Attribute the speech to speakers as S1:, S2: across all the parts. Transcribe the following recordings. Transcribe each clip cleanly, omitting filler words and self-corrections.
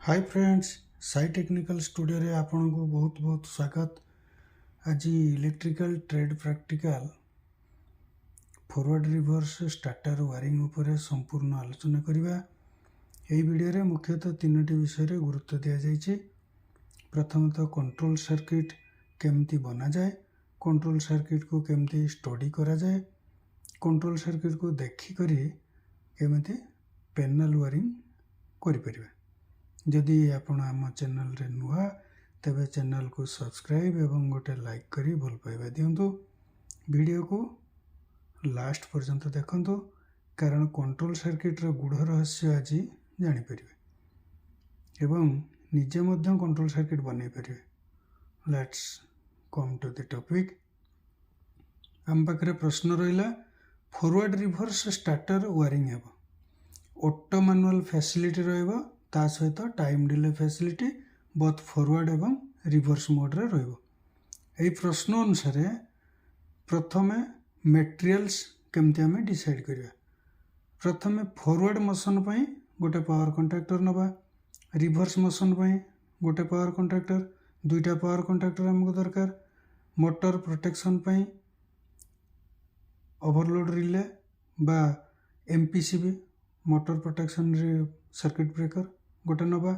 S1: High friends, Sai technical ଷ୍ଟୁଡ଼ିଓରେ ଆପଣଙ୍କୁ ବହୁତ ବହୁତ ସ୍ୱାଗତ। ଆଜି electrical trade practical forward reverse starter wiring ଉପରେ ସମ୍ପୂର୍ଣ୍ଣ ଆଲୋଚନା କରିବା। ଏହି ଭିଡ଼ିଓରେ ମୁଖ୍ୟତଃ ତିନୋଟି ବିଷୟରେ ଗୁରୁତ୍ୱ ଦିଆଯାଇଛି। ପ୍ରଥମତଃ, କଣ୍ଟ୍ରୋଲ ସର୍କିଟ୍ କେମିତି ବନାଯାଏ, କଣ୍ଟ୍ରୋଲ ସର୍କିଟ୍କୁ କେମିତି ଷ୍ଟଡି କରାଯାଏ, କଣ୍ଟ୍ରୋଲ ସର୍କିଟ୍କୁ ଦେଖିକରି କେମିତି ପ୍ୟାନେଲ୍ ୱାରିଂ କରିପାରିବା। ଯଦି ଆପଣ ଆମ ଚ୍ୟାନେଲରେ ନୂଆ, ତେବେ ଚ୍ୟାନେଲକୁ ସବସ୍କ୍ରାଇବ୍ ଏବଂ ଗୋଟେ ଲାଇକ୍ କରି ଭଲ ପାଇବା ଦିଅନ୍ତୁ। ଭିଡ଼ିଓକୁ ଲାଷ୍ଟ ପର୍ଯ୍ୟନ୍ତ ଦେଖନ୍ତୁ, କାରଣ କଣ୍ଟ୍ରୋଲ ସର୍କିଟ୍ର ଗୂଢ଼ ରହସ୍ୟ ଆଜି ଜାଣିପାରିବେ ଏବଂ ନିଜେ ମଧ୍ୟ କଣ୍ଟ୍ରୋଲ ସର୍କିଟ୍ ବନେଇ ପାରିବେ। Let's come to the topic. ଆମ ପାଖରେ ପ୍ରଶ୍ନ ରହିଲା, ଫରୱାର୍ଡ଼ ରିଭର୍ସ ଷ୍ଟାର୍ଟର ୱାରିଂ ହେବ, ଅଟୋ ମାନୁଆଲ ଫ୍ୟାସିଲିଟି ରହିବ, ତା ସହିତ time delay facility both forward ଏବଂ ରିଭର୍ସ ମୋଡ଼ରେ ରହିବ। ଏହି ପ୍ରଶ୍ନ ଅନୁସାରେ ପ୍ରଥମେ ମେଟେରିଆଲ୍ସ କେମିତି ଆମେ ଡିସାଇଡ଼୍ କରିବା? ପ୍ରଥମେ ଫରୱାର୍ଡ଼ ମୋସନ୍ ପାଇଁ ଗୋଟେ ପାୱାର କଣ୍ଟ୍ରାକ୍ଟର ନେବା, ରିଭର୍ସ ମୋସନ୍ ପାଇଁ ଗୋଟେ ପାୱାର କଣ୍ଟ୍ରାକ୍ଟର, ଦୁଇଟା ପାୱାର କଣ୍ଟ୍ରାକ୍ଟର ଆମକୁ ଦରକାର। ମୋଟର ପ୍ରୋଟେକ୍ସନ୍ ପାଇଁ ଓଭରଲୋଡ଼ ରିଲେ ବା MPCB, motor protection circuit breaker ଗୋଟେ ନେବା।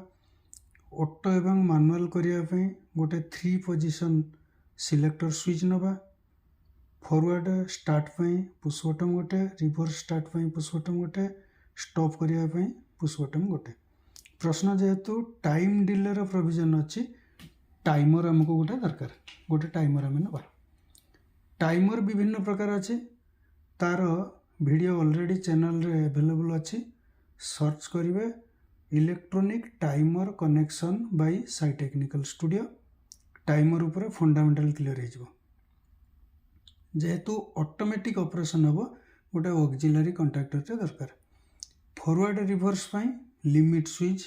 S1: ଅଟୋ ଏବଂ ମାନୁଆଲ୍ କରିବା ପାଇଁ ଗୋଟେ ଥ୍ରୀ ପୋଜିସନ୍ ସିଲେକ୍ଟର ସୁଇଚ୍ ନେବା। ଫରୱାର୍ଡ଼ ଷ୍ଟାର୍ଟ ପାଇଁ ପୁସ୍ ବଟନ୍ ଗୋଟେ, ରିଭର୍ସ ଷ୍ଟାର୍ଟ ପାଇଁ ପୁସ୍ ବଟନ୍ ଗୋଟେ, ଷ୍ଟପ୍ କରିବା ପାଇଁ ପୁସ୍ ବଟନ୍ ଗୋଟେ। ପ୍ରଶ୍ନ ଯେହେତୁ ଟାଇମ୍ ଡିଲେର ପ୍ରୋଭିଜନ୍ ଅଛି, ଟାଇମର୍ ଆମକୁ ଗୋଟେ ଦରକାର। ଗୋଟେ ଟାଇମର୍ ଆମେ ନେବା। ଟାଇମର୍ ବିଭିନ୍ନ ପ୍ରକାର ଅଛି, ତାର ଭିଡ଼ିଓ ଅଲରେଡ଼ି ଚ୍ୟାନେଲରେ ଆଭେଲେବୁଲ୍ ଅଛି। ସର୍ଚ୍ଚ କରିବେ "electronic timer connection by Sai Technical Studio", timer ଉପରେ ଫଣ୍ଡାମେଣ୍ଟାଲ କ୍ଲିୟର ହେଇଯିବ। ଯେହେତୁ ଅଟୋମେଟିକ୍ ଅପରେସନ୍ ହେବ, ଗୋଟେ ଅକ୍ଜିଲାରୀ କଣ୍ଟ୍ରାକ୍ଟରଟେ ଦରକାର। ଫରୱାର୍ଡ଼ ରିଭର୍ସ ପାଇଁ ଲିମିଟ୍ ସୁଇଚ୍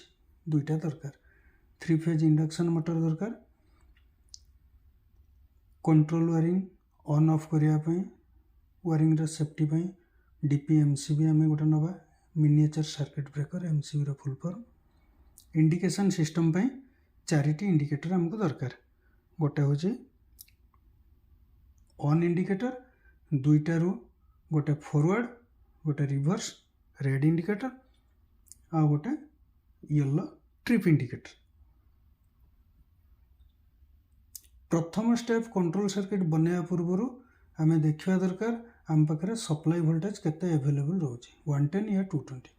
S1: ଦୁଇଟା ଦରକାର, ଥ୍ରୀ ଫେଜ୍ ଇଣ୍ଡକ୍ସନ୍ ମୋଟର ଦରକାର। କଣ୍ଟ୍ରୋଲ ୱାରିଂ ଅନ୍ ଅଫ୍ କରିବା ପାଇଁ, ୱାରିଂର ସେଫ୍ଟି ପାଇଁ ଡିପି ଏମ୍ ସି ବି ଆମେ ଗୋଟେ ନେବା। ମିନିଏଚର୍ ସର୍କିଟ୍ ବ୍ରେକର୍ ଏମ୍ସିବିର ଫୁଲ୍ ଫର୍ମ। ଇଣ୍ଡିକେସନ୍ ସିଷ୍ଟମ୍ ପାଇଁ ଚାରିଟି ଇଣ୍ଡିକେଟର ଆମକୁ ଦରକାର। ଗୋଟେ ହେଉଛି ଅନ୍ ଇଣ୍ଡିକେଟର, ଦୁଇଟାରୁ ଗୋଟେ ଫରୱାର୍ଡ଼, ଗୋଟେ ରିଭର୍ସ ରେଡ୍ ଇଣ୍ଡିକେଟର ଆଉ ଗୋଟେ ୟେଲୋ ଟ୍ରିପ୍ ଇଣ୍ଡିକେଟର। ପ୍ରଥମ ଷ୍ଟେପ୍, କଣ୍ଟ୍ରୋଲ ସର୍କିଟ୍ ବନେଇବା ପୂର୍ବରୁ ଆମେ ଦେଖିବା ଦରକାର ଆମ ପାଖରେ ସପ୍ଲାଇ ଭୋଲ୍ଟେଜ୍ କେତେ ଆଭେଲେବୁଲ୍ ରହୁଛି, 110 ୟା 220।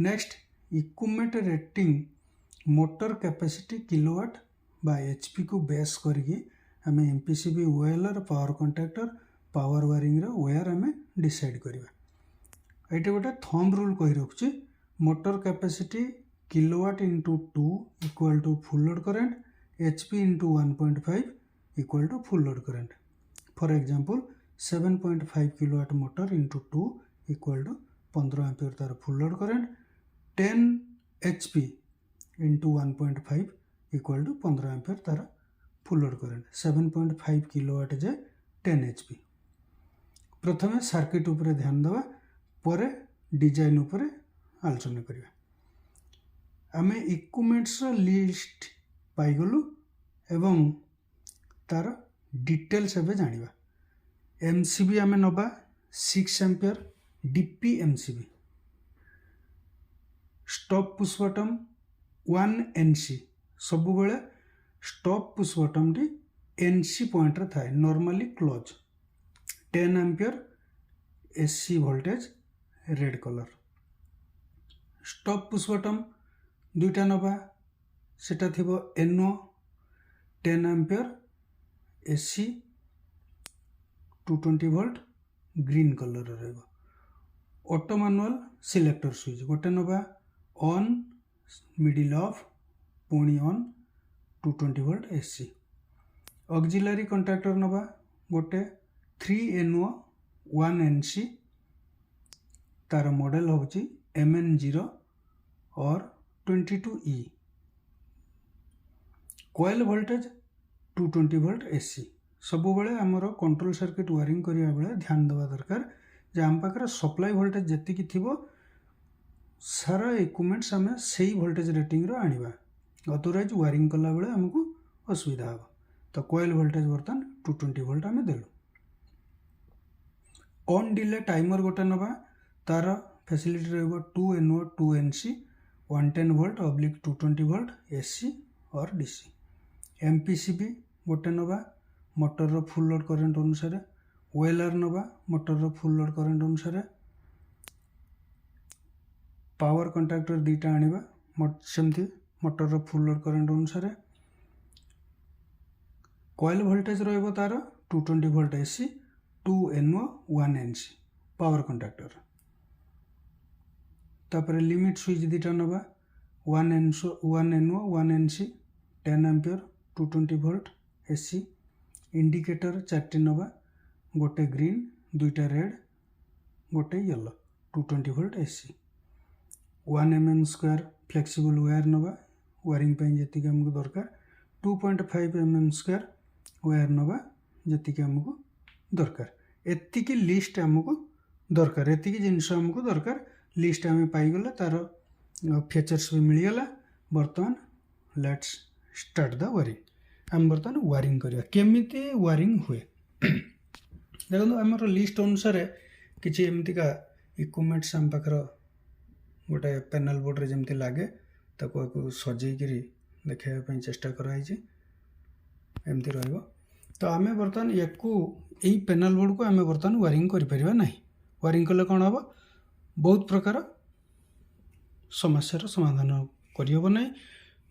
S1: Next, equipment rating, motor capacity kilowatt ବା ଏଚ୍ପିକୁ ବେସ୍ କରିକି ଆମେ MPCB, OLR, power contactor, power ୱାରିଂର wire ଆମେ ଡିସାଇଡ଼୍ କରିବା। ଏଇଠି ଗୋଟେ ଥମ୍ବ ରୁଲ୍ କହି ରଖୁଛି। Motor capacity kilowatt into 2 equal to full load current, HP into 1.5 equal to full load current. For example, 7.5 kilowatt motor into 2 equal to 15 ampere ତାର full load current। 10 HP into 1.5 equal to 15 ampere ତାର full load current। 7.5 kilowatt ଯେ 10 HP। ପ୍ରଥମେ circuit ଉପରେ ଧ୍ୟାନ ଦେବା, ପରେ design ଉପରେ ଆଲୋଚନା କରିବା। ଆମେ ଇକ୍ୱିପମେଣ୍ଟସର ଲିଷ୍ଟ ପାଇଗଲୁ ଏବଂ ତାର ଡିଟେଲ୍ସ ଏବେ ଜାଣିବା। ଏମ୍ ସି ବି ଆମେ ନେବା 6 ampere DP MCB, stop push button 1 NC। ସବୁବେଳେ ଷ୍ଟପ୍ ପୁସ୍ ବଟନ୍ଟି ଏନ୍ ସି ପଏଣ୍ଟରେ ଥାଏ, normally close। 10 ampere AC voltage, red colour। Stop push button ଦୁଇଟା ନେବା, ସେଟା ଥିବ NO, 10 ampere AC, 220 volt, green କଲର୍ର ରହିବ। ଅଟୋ ମାନୁଆଲ୍ ସିଲେକ୍ଟର ସୁଇଚ୍ ଗୋଟେ ନେବା, ଅନ୍, ମିଡ଼ିଲ୍ ଅଫ୍, ପୁଣି on, 220 volt AC। Auxiliary contactor ନେବା ଗୋଟେ, 3 NO 1 NC। ତାର ମଡ଼େଲ୍ ହେଉଛି MN0 or 22E। Coil voltage 220 volt AC। ସବୁବେଳେ ଆମର କଣ୍ଟ୍ରୋଲ ସର୍କିଟ୍ ୱାରିଂ କରିବା ବେଳେ ଧ୍ୟାନ ଦେବା ଦରକାର ଯେ ଆମ ପାଖରେ ସପ୍ଲାଇ ଭୋଲ୍ଟେଜ୍ ଯେତିକି ଥିବ, ସାରା ଇକ୍ୱିପମେଣ୍ଟସ୍ ଆମେ ସେଇ ଭୋଲ୍ଟେଜ୍ ରେଟିଂର ଆଣିବା, ଅଦରୱାଇଜ୍ ୱାରିଂ କଲାବେଳେ ଆମକୁ ଅସୁବିଧା ହେବ। ତ କଏଲ୍ ଭୋଲ୍ଟେଜ୍ ବର୍ତ୍ତମାନ 220 ଭୋଲ୍ଟ ଆମେ ଦେଲୁ। ଅନ୍ ଡିଲେ ଟାଇମର୍ ଗୋଟେ ନେବା। ତା'ର ଫ୍ୟାସିଲିଟି ରହିବ 2 NO 2 NC, 110 volt oblique 220 volt AC or DC। MPCB ଗୋଟେ ନେବା ମଟରର ଫୁଲ୍ ଲୋଡ଼୍ କରେଣ୍ଟ ଅନୁସାରେ। ଓଏଲ୍ଆର୍ ନେବା ମଟରର ଫୁଲ୍ ଲୋଡ଼୍ କରେଣ୍ଟ ଅନୁସାରେ। ପାୱାର କଣ୍ଟାକ୍ଟର ଦୁଇଟା ଆଣିବା, ସେମିତି ମଟରର ଫୁଲ୍ ଲୋଡ଼୍ କରେଣ୍ଟ ଅନୁସାରେ। କଏଲ୍ ଭୋଲ୍ଟେଜ୍ ରହିବ ତା'ର 220 volt AC, 2 NO 1 NC power contactor। ତାପରେ ଲିମିଟ୍ ସୁଇଚ୍ ଦୁଇଟା ନେବା, 1 NO 1 NC, 10 ampere, 220 volt AC। Indicator ଚାରିଟି ନେବା, ଗୋଟେ ଗ୍ରୀନ୍, ଦୁଇଟା ରେଡ଼୍, ଗୋଟେ yellow, 220 volt AC। 1 mm square flexible wire ନେବା ୱାରିଂ ପାଇଁ ଯେତିକି ଆମକୁ ଦରକାର। 2.5 mm square wire ନେବା ଯେତିକି ଆମକୁ ଦରକାର। ଏତିକି ଲିଷ୍ଟ ଆମକୁ ଦରକାର, ଏତିକି ଜିନିଷ ଆମକୁ ଦରକାର। ଲିଷ୍ଟ ଆମେ ପାଇଗଲେ, ତା'ର ଫିଚର୍ସ ବି ମିଳିଗଲା। ବର୍ତ୍ତମାନ let's start the wiring। ଆମେ ବର୍ତ୍ତମାନ ୱାରିଂ କରିବା। କେମିତି ୱାରିଂ ହୁଏ ଦେଖନ୍ତୁ। ଆମର ଲିଷ୍ଟ ଅନୁସାରେ କିଛି ଏମିତିକା ଇକ୍ୱିପମେଣ୍ଟସ୍ ଆମ ପାଖରେ ଗୋଟେ ପ୍ୟାନେଲ୍ ବୋର୍ଡ଼ରେ ଯେମିତି ଲାଗେ, ତାକୁ ଆକୁ ସଜେଇକିରି ଦେଖାଇବା ପାଇଁ ଚେଷ୍ଟା କରାହେଇଛି। ଏମିତି ରହିବ। ତ ଆମେ ବର୍ତ୍ତମାନ ୟାକୁ, ଏଇ ପ୍ୟାନେଲ୍ ବୋର୍ଡ଼କୁ ଆମେ ବର୍ତ୍ତମାନ ୱାରିଂ କରିପାରିବା ନାହିଁ। ୱାରିଂ କଲେ କ'ଣ ହେବ? ବହୁତ ପ୍ରକାର ସମସ୍ୟାର ସମାଧାନ କରିହେବ ନାହିଁ,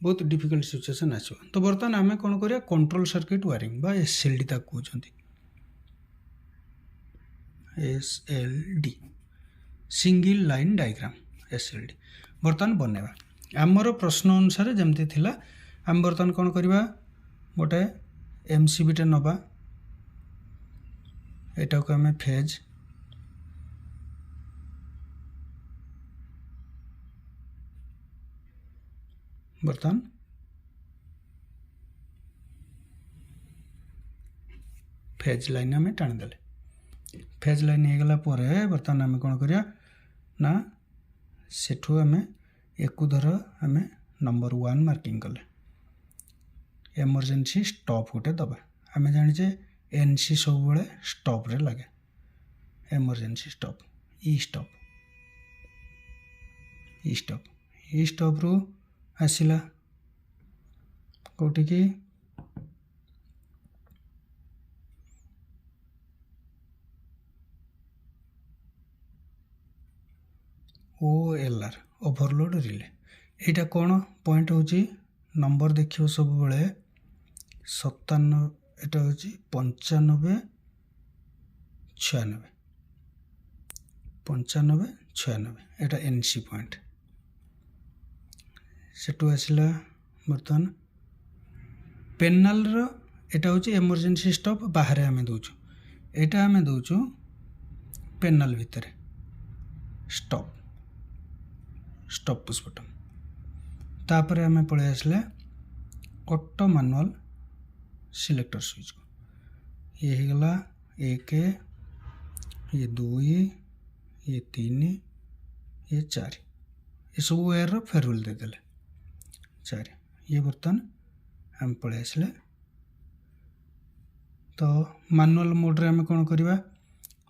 S1: ବହୁତ ଡିଫିକଲ୍ଟ ସିଚୁଏସନ୍ ଆସିବ। ତ ବର୍ତ୍ତମାନ ଆମେ କ'ଣ କରିବା? କଣ୍ଟ୍ରୋଲ ସର୍କିଟ୍ ୱାରିଂ ବା ଏସ୍ ଏଲ୍ ଡି ତାକୁ କହୁଛନ୍ତି। SLD, single line diagram, SLD ବର୍ତ୍ତମାନ ବନେଇବା। ଆମର ପ୍ରଶ୍ନ ଅନୁସାରେ ଯେମିତି ଥିଲା, ଆମେ ବର୍ତ୍ତମାନ କ'ଣ କରିବା? ଗୋଟେ ଏମ୍ ସି ବିଟେ ନେବା। ଏଟାକୁ ଆମେ ଫେଜ୍, ବର୍ତ୍ତମାନ ଫେଜ୍ ଲାଇନ୍ ଆମେ ଟାଣିଦେଲେ। ଫେଜ୍ ଲାଇନ୍ ହେଇଗଲା ପରେ ବର୍ତ୍ତମାନ ଆମେ କ'ଣ କରିବା ନା, ସେଠୁ ଆମେ ୟାକୁ ଧର ଆମେ ନମ୍ବର 1 ମାର୍କିଂ କଲେ, ଏମର୍ଜେନ୍ସି ଷ୍ଟପ୍ ଗୋଟେ ଦେବା। ଆମେ ଜାଣିଛେ ଏନ୍ ସି ସବୁବେଳେ ଷ୍ଟପ୍ରେ ଲାଗେ। Emergency stop, E stop, E stop। ଇ ଷ୍ଟପ୍ରୁ ଆସିଲା କେଉଁଠିକି? OLR, overload relay. ଏଇଟା କ'ଣ ପଏଣ୍ଟ ହେଉଛି? ନମ୍ବର ଦେଖିବ ସବୁବେଳେ 57, ଏଇଟା ହେଉଛି 95, 96, 95, 96। ଏଇଟା ଏନ୍ ସି ପଏଣ୍ଟ। ସେଠୁ ଆସିଲା ବର୍ତ୍ତମାନ ପେନାଲର, ଏଇଟା ହେଉଛି ଏମର୍ଜେନ୍ସି ଷ୍ଟପ୍ ବାହାରେ ଆମେ ଦେଉଛୁ, ଏଇଟା ଆମେ ଦେଉଛୁ ପେନାଲ ଭିତରେ ଷ୍ଟପ୍, ଷ୍ଟପ୍ ପୁସ୍ ବଟନ୍। ତାପରେ ଆମେ ପଳେଇ ଆସିଲେ ଅଟୋ ମାନୁଆଲ୍ ସିଲେକ୍ଟର ସୁଇଚ୍କୁ। ଇଏ ହେଇଗଲା ଏକ, ଇଏ ଦୁଇ, ଇଏ ତିନି, ଇଏ ଚାରି। ଏସବୁ ୱେୟାରର ଫେରୁଲ୍ ଦେଇଦେଲେ ଚାରି। ଇଏ ବର୍ତ୍ତମାନ ଆମେ ପଳେଇ ଆସିଲେ। ତ ମାନୁଆଲ୍ ମୋଡ଼୍ରେ ଆମେ କ'ଣ କରିବା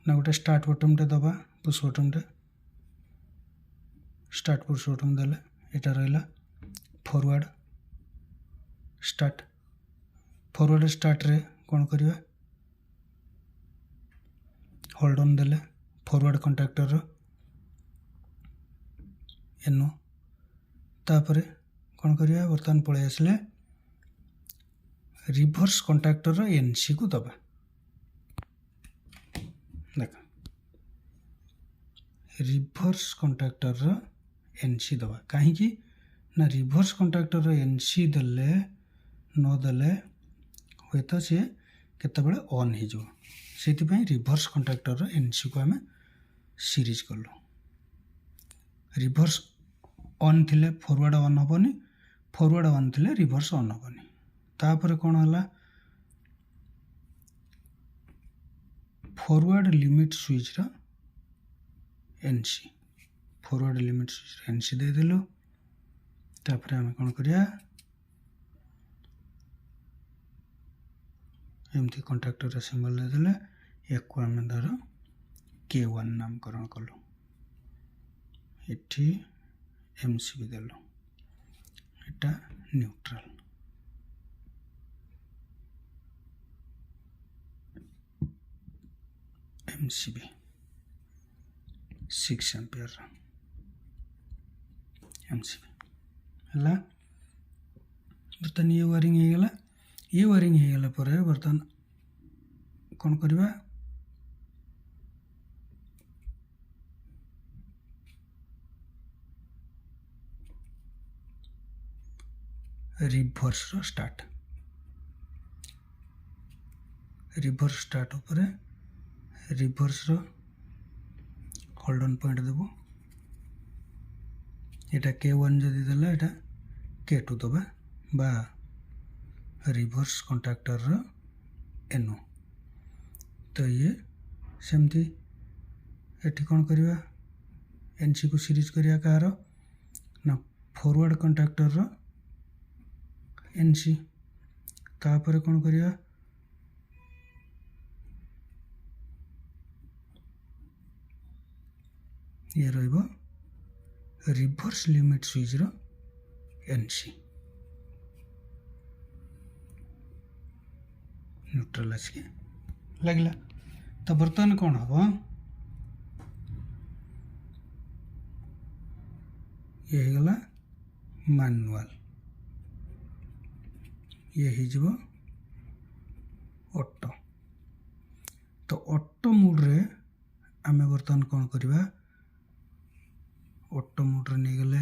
S1: ନା, ଗୋଟେ ଷ୍ଟାର୍ଟ ବଟନ୍ଟେ ଦେବା, ପୁସ୍ ବଟନ୍ଟେ। ଷ୍ଟାର୍ଟ ପୁସ୍ ବଟନ୍ ଦେଲେ ଏଇଟା ରହିଲା ଫରୱାର୍ଡ଼ ଷ୍ଟାର୍ଟ। ଫରୱାର୍ଡ଼ ଷ୍ଟାର୍ଟରେ କ'ଣ କରିବା? ହୋଲ୍ଡ ଅନ୍ ଦେଲେ ଫରୱାର୍ଡ଼ କଣ୍ଟାକ୍ଟରର ଏନ୍ଓ। ତାପରେ କ'ଣ କରିବା? ବର୍ତ୍ତମାନ ପଳେଇ ଆସିଲେ ରିଭର୍ସ କଣ୍ଟାକ୍ଟରର ଏନ୍ସିକୁ ଦେବା। ଦେଖ, ରିଭର୍ସ କଣ୍ଟାକ୍ଟରର ଏନ୍ ସି ଦେବା କାହିଁକି ନା, ରିଭର୍ସ କଣ୍ଟାକ୍ଟରର ଏନ୍ ସି ଦେଲେ, ନଦେଲେ ହୁଏତ ସିଏ କେତେବେଳେ ଅନ୍ ହେଇଯିବ। ସେଇଥିପାଇଁ ରିଭର୍ସ କଣ୍ଟାକ୍ଟରର ଏନ୍ ସିକୁ ଆମେ ସିରିଜ୍ କଲୁ। ରିଭର୍ସ ଅନ୍ ଥିଲେ ଫରୱାର୍ଡ଼ ଅନ୍ ହେବନି, ଫରୱାର୍ଡ଼ ଅନ୍ ଥିଲେ ରିଭର୍ସ ଅନ୍ ହେବନି। ତାପରେ କ'ଣ ହେଲା? ଫରୱାର୍ଡ଼ ଲିମିଟ୍ ସୁଇଚ୍ର ଏନ୍ ସି, ଫରୱାର୍ଡ଼ ଲିମିଟ୍ ସୁଇଚ୍ର ଏନ୍ ସି ଦେଇଦେଲୁ। ତାପରେ ଆମେ କ'ଣ କରିବା, ଏମିତି କଣ୍ଟ୍ରାକ୍ଟରର ସିମ୍ବଲ୍ ଦେଇଦେଲେ। ୟାକୁ ଆମେ ଧର K1 ନାମକରଣ କଲୁ, ଏଠି ଏମ୍ ସି ବି ଦେଲୁ, ଏଟା neutral. M C B 6 ampere M C B ହେଲା। ବର୍ତ୍ତମାନ ଇଏ ୱାରିଂ ହେଇଗଲା। ଇଏ ୱାରିଂ ହେଇଗଲା ପରେ ବର୍ତ୍ତମାନ କ'ଣ କରିବା? ରିଭର୍ସର ଷ୍ଟାର୍ଟ, ରିଭର୍ସ ଷ୍ଟାର୍ଟ ଉପରେ ରିଭର୍ସର ହୋଲ୍ଡ ଅନ୍ ପଏଣ୍ଟ ଦେବୁ। ଏଇଟା K1 ଯଦି ଦେଲା, ଏଇଟା K2 ଦେବା, ବା ରିଭର୍ସ କଣ୍ଟ୍ରାକ୍ଟରର ଏନ୍ ଓ। ତ ଇଏ ସେମିତି ଏଠି କ'ଣ କରିବା? ଏନ୍ ସିକୁ ସିରିଜ୍ କରିବା। କାହାର ନା ଫରୱାର୍ଡ଼ କଣ୍ଟ୍ରାକ୍ଟରର ଏନ୍ ସି। ତାପରେ କ'ଣ କରିବା? ଇଏ ରହିବ ରିଭର୍ସ ଲିମିଟ୍ ସୁଇଚ୍ର ଏନ୍ ସି, ନ୍ୟୁଟ୍ରାଲ୍ ଆସିକି ଲାଗିଲା। ତ ବର୍ତ୍ତମାନ କ'ଣ ହେବ? ଇଏ ହେଇଗଲା ମାନୁଆଲ, ଇଏ ହେଇଯିବ ଅଟୋ। ତ ଅଟୋ ମୋଡ଼ରେ ଆମେ ବର୍ତ୍ତମାନ କ'ଣ କରିବା? ଅଟୋ ମୋଡ଼ରେ ନେଇଗଲେ,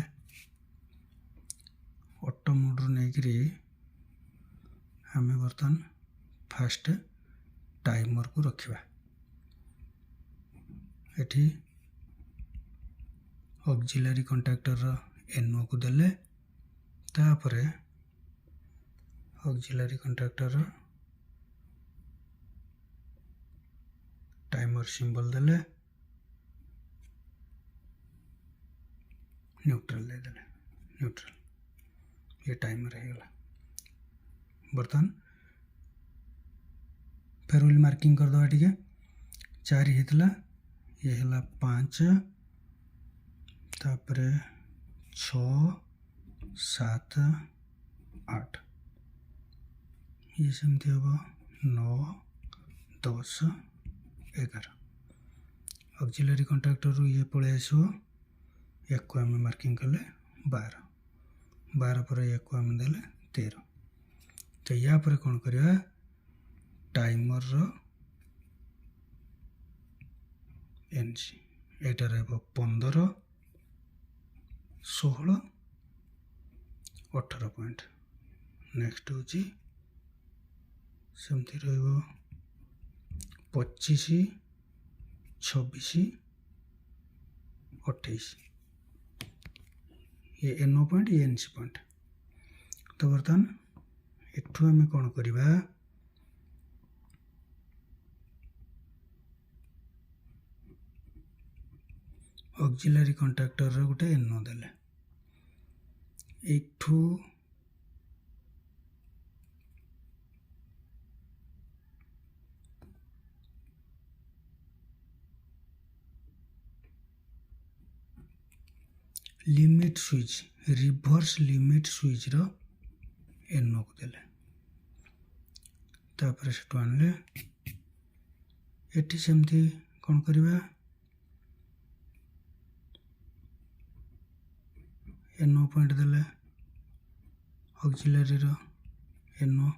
S1: ଅଟୋ ମୋଡ଼ରୁ ନେଇକିରି ଆମେ ବର୍ତ୍ତମାନ ଫାଷ୍ଟ ଟାଇମରକୁ ରଖିବା। ଏଠି ଅକ୍ଜିଲାରୀ କଣ୍ଟ୍ରାକ୍ଟରର ଏନ୍ଓକୁ ଦେଲେ, ତାପରେ ଅକ୍ଜିଲାରୀ କଣ୍ଟ୍ରାକ୍ଟରର ଟାଇମର ସିମ୍ବଲ ଦେଲେ, ନ୍ୟୁଟ୍ରାଲ ଦେଇଦେଲେ, ନ୍ୟୁଟ୍ରାଲ। ଇଏ ଟାଇମର ହେଇଗଲା। ବର୍ତ୍ତମାନ ଫେରୱେଲ୍ ମାର୍କିଂ କରିଦେବା ଟିକେ। 4 ହେଇଥିଲା, ଇଏ ହେଲା 5, ତାପରେ 6, 7, 8। ଇଏ ସେମିତି ହେବ 9, 10, 11। ଅକ୍ଜିଲାରୀ କଣ୍ଟ୍ରାକ୍ଟରରୁ ଇଏ ପଳେଇ ଆସିବ। ୟାକୁ ଆମେ ମାର୍କିଂ କଲେ 12, 12 ପରେ ୟାକୁ ଆମେ ଦେଲେ 13। ତ ୟା ପରେ କ'ଣ କରିବା? ଟାଇମରର ଏନ୍ ସି ଏଇଟା ରହିବ 15, 16, 18 ପଏଣ୍ଟ। ନେକ୍ସଟ ହେଉଛି ସେମିତି ରହିବ 25, 26, 28। ଇଏ ଏନ୍ ଓ ପଏଣ୍ଟ, ଇଏ ଏନ୍ ସି ପଏଣ୍ଟ। ତ ବର୍ତ୍ତମାନ ଏଠୁ ଆମେ କ'ଣ କରିବା? ଅକ୍ଜିଲାରୀ କଣ୍ଟ୍ରାକ୍ଟରର ଗୋଟେ ଏନ୍ ଓ ଦେଲେ। ଏଇଠୁ ଲିମିଟ୍ ସୁଇଚ୍, ରିଭର୍ସ ଲିମିଟ୍ ସୁଇଚ୍ର ଏନ୍ଓକୁ ଦେଲେ। ତାପରେ ସେଠୁ ଆଣିଲେ। ଏଠି ସେମିତି କ'ଣ କରିବା? ଏନ୍ଓ ପଏଣ୍ଟ ଦେଲେ, ଅକ୍ଜିଲାରୀର ଏନ୍ଓ।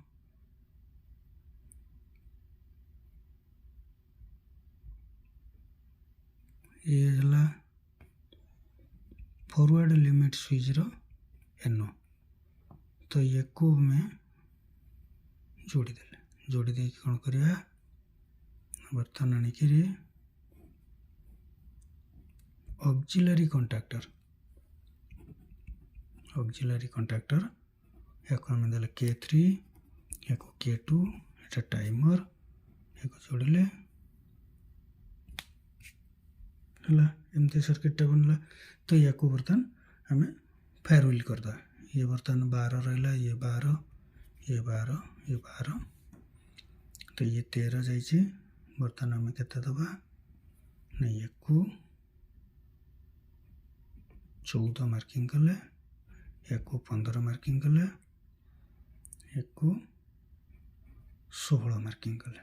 S1: ଇଏ ହେଲା ଫରୱାର୍ଡ଼ ଲିମିଟ୍ ସୁଇଚ୍ର ଏନ୍ଓ। ତ ୟାକୁ ଆମେ ଯୋଡ଼ିଦେଲେ। ଯୋଡ଼ି ଦେଇକି କ'ଣ କରିବା? ବର୍ତ୍ତମାନ ଆଣିକିରି ଅକ୍ଜିଲାରୀ କଣ୍ଟ୍ରାକ୍ଟର, ଅକ୍ଜିଲାରୀ କଣ୍ଟ୍ରାକ୍ଟର ୟାକୁ ଆମେ ଦେଲେ K3, ୟାକୁ K2, ଏଟା ଟାଇମର, ୟାକୁ ଯୋଡ଼ିଲେ ହେଲା, ଏମିତି ସର୍କିଟ୍ଟା ବନିଲା। ତ ୟାକୁ ବର୍ତ୍ତମାନ ଆମେ ଫାୟାର ହୁଇଲ୍ କରିଦେବା। ଇଏ ବର୍ତ୍ତମାନ 12 ରହିଲା, ଇଏ 12, ଇଏ 12, ଇଏ 12, ତ ଇଏ 13 ଯାଇଛି। ବର୍ତ୍ତମାନ ଆମେ କେତେ ଦେବା ନା ୟାକୁ 14 ମାର୍କିଂ କଲେ, ୟାକୁ 15 ମାର୍କିଂ କଲେ, ୟାକୁ 16 ମାର୍କିଂ କଲେ।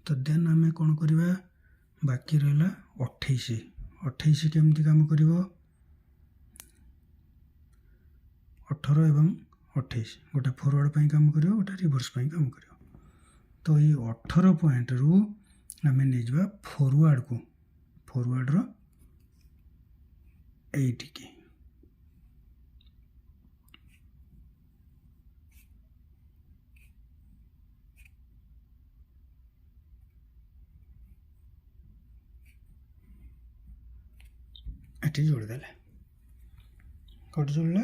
S1: ତ ଦେନ୍ ଆମେ କ'ଣ କରିବା, ବାକି ରହିଲା 28। 28 କେମିତି କାମ କରିବ, 18 ଏବଂ 28 ଗୋଟେ ଫରୱାର୍ଡ଼ ପାଇଁ କାମ କରିବ, ଗୋଟେ ରିଭର୍ସ ପାଇଁ କାମ କରିବ। ତ ଏଇ 18 ପଏଣ୍ଟରୁ ଆମେ ନେଇଯିବା ଫରୱାର୍ଡ଼କୁ, ଫରୱାର୍ଡ଼ର ଏଇଠିକି। ଏଠି ଯୋଡ଼ିଦେଲେ, କେଉଁଠି ଯୋଡ଼ିଲେ,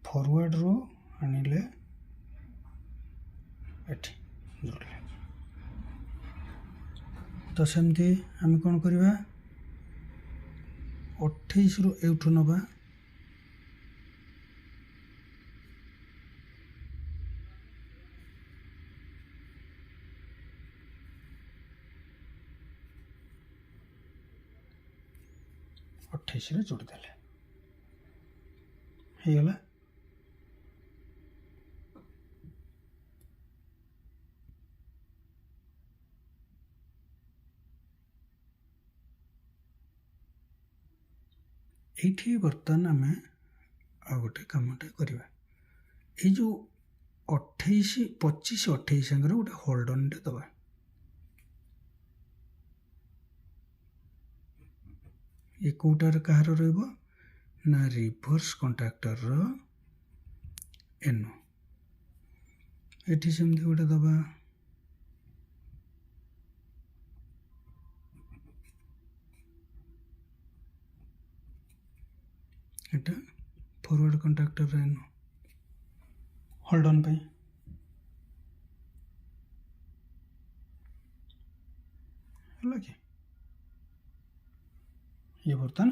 S1: ଫରୱାର୍ଡ଼ରୁ ଆଣିଲେ ଏଠି ଯୋଡ଼ିଲେ। ତ ସେମିତି ଆମେ କ'ଣ କରିବା, 28ରୁ ଏଇଠୁ ନେବା, 28ରେ ଯୋଡ଼ିଦେଲେ, ହେଇଗଲା। ଏଇଠି ବର୍ତ୍ତମାନ ଆମେ ଆଉ ଗୋଟେ କାମଟେ କରିବା। ଏଇ ଯେଉଁ 28, 25, 28 ସାଙ୍ଗରେ ଗୋଟେ ହୋଲ୍ଡନ୍ଟେ ଦେବା। ଏ କେଉଁଟାର କାହାର ରହିବ ନା ରିଭର୍ସ କଣ୍ଟ୍ରାକ୍ଟରର ଏନ୍। ଏଠି ସେମିତି ଗୋଟେ ଦେବା। ଏଟା ଫରୱାର୍ଡ଼ କଣ୍ଟ୍ରାକ୍ଟରର ଏନ୍ ହୋଲ୍ଡନ୍ ପାଇଁ। ହେଲା କି, ଇଏ ବର୍ତ୍ତମାନ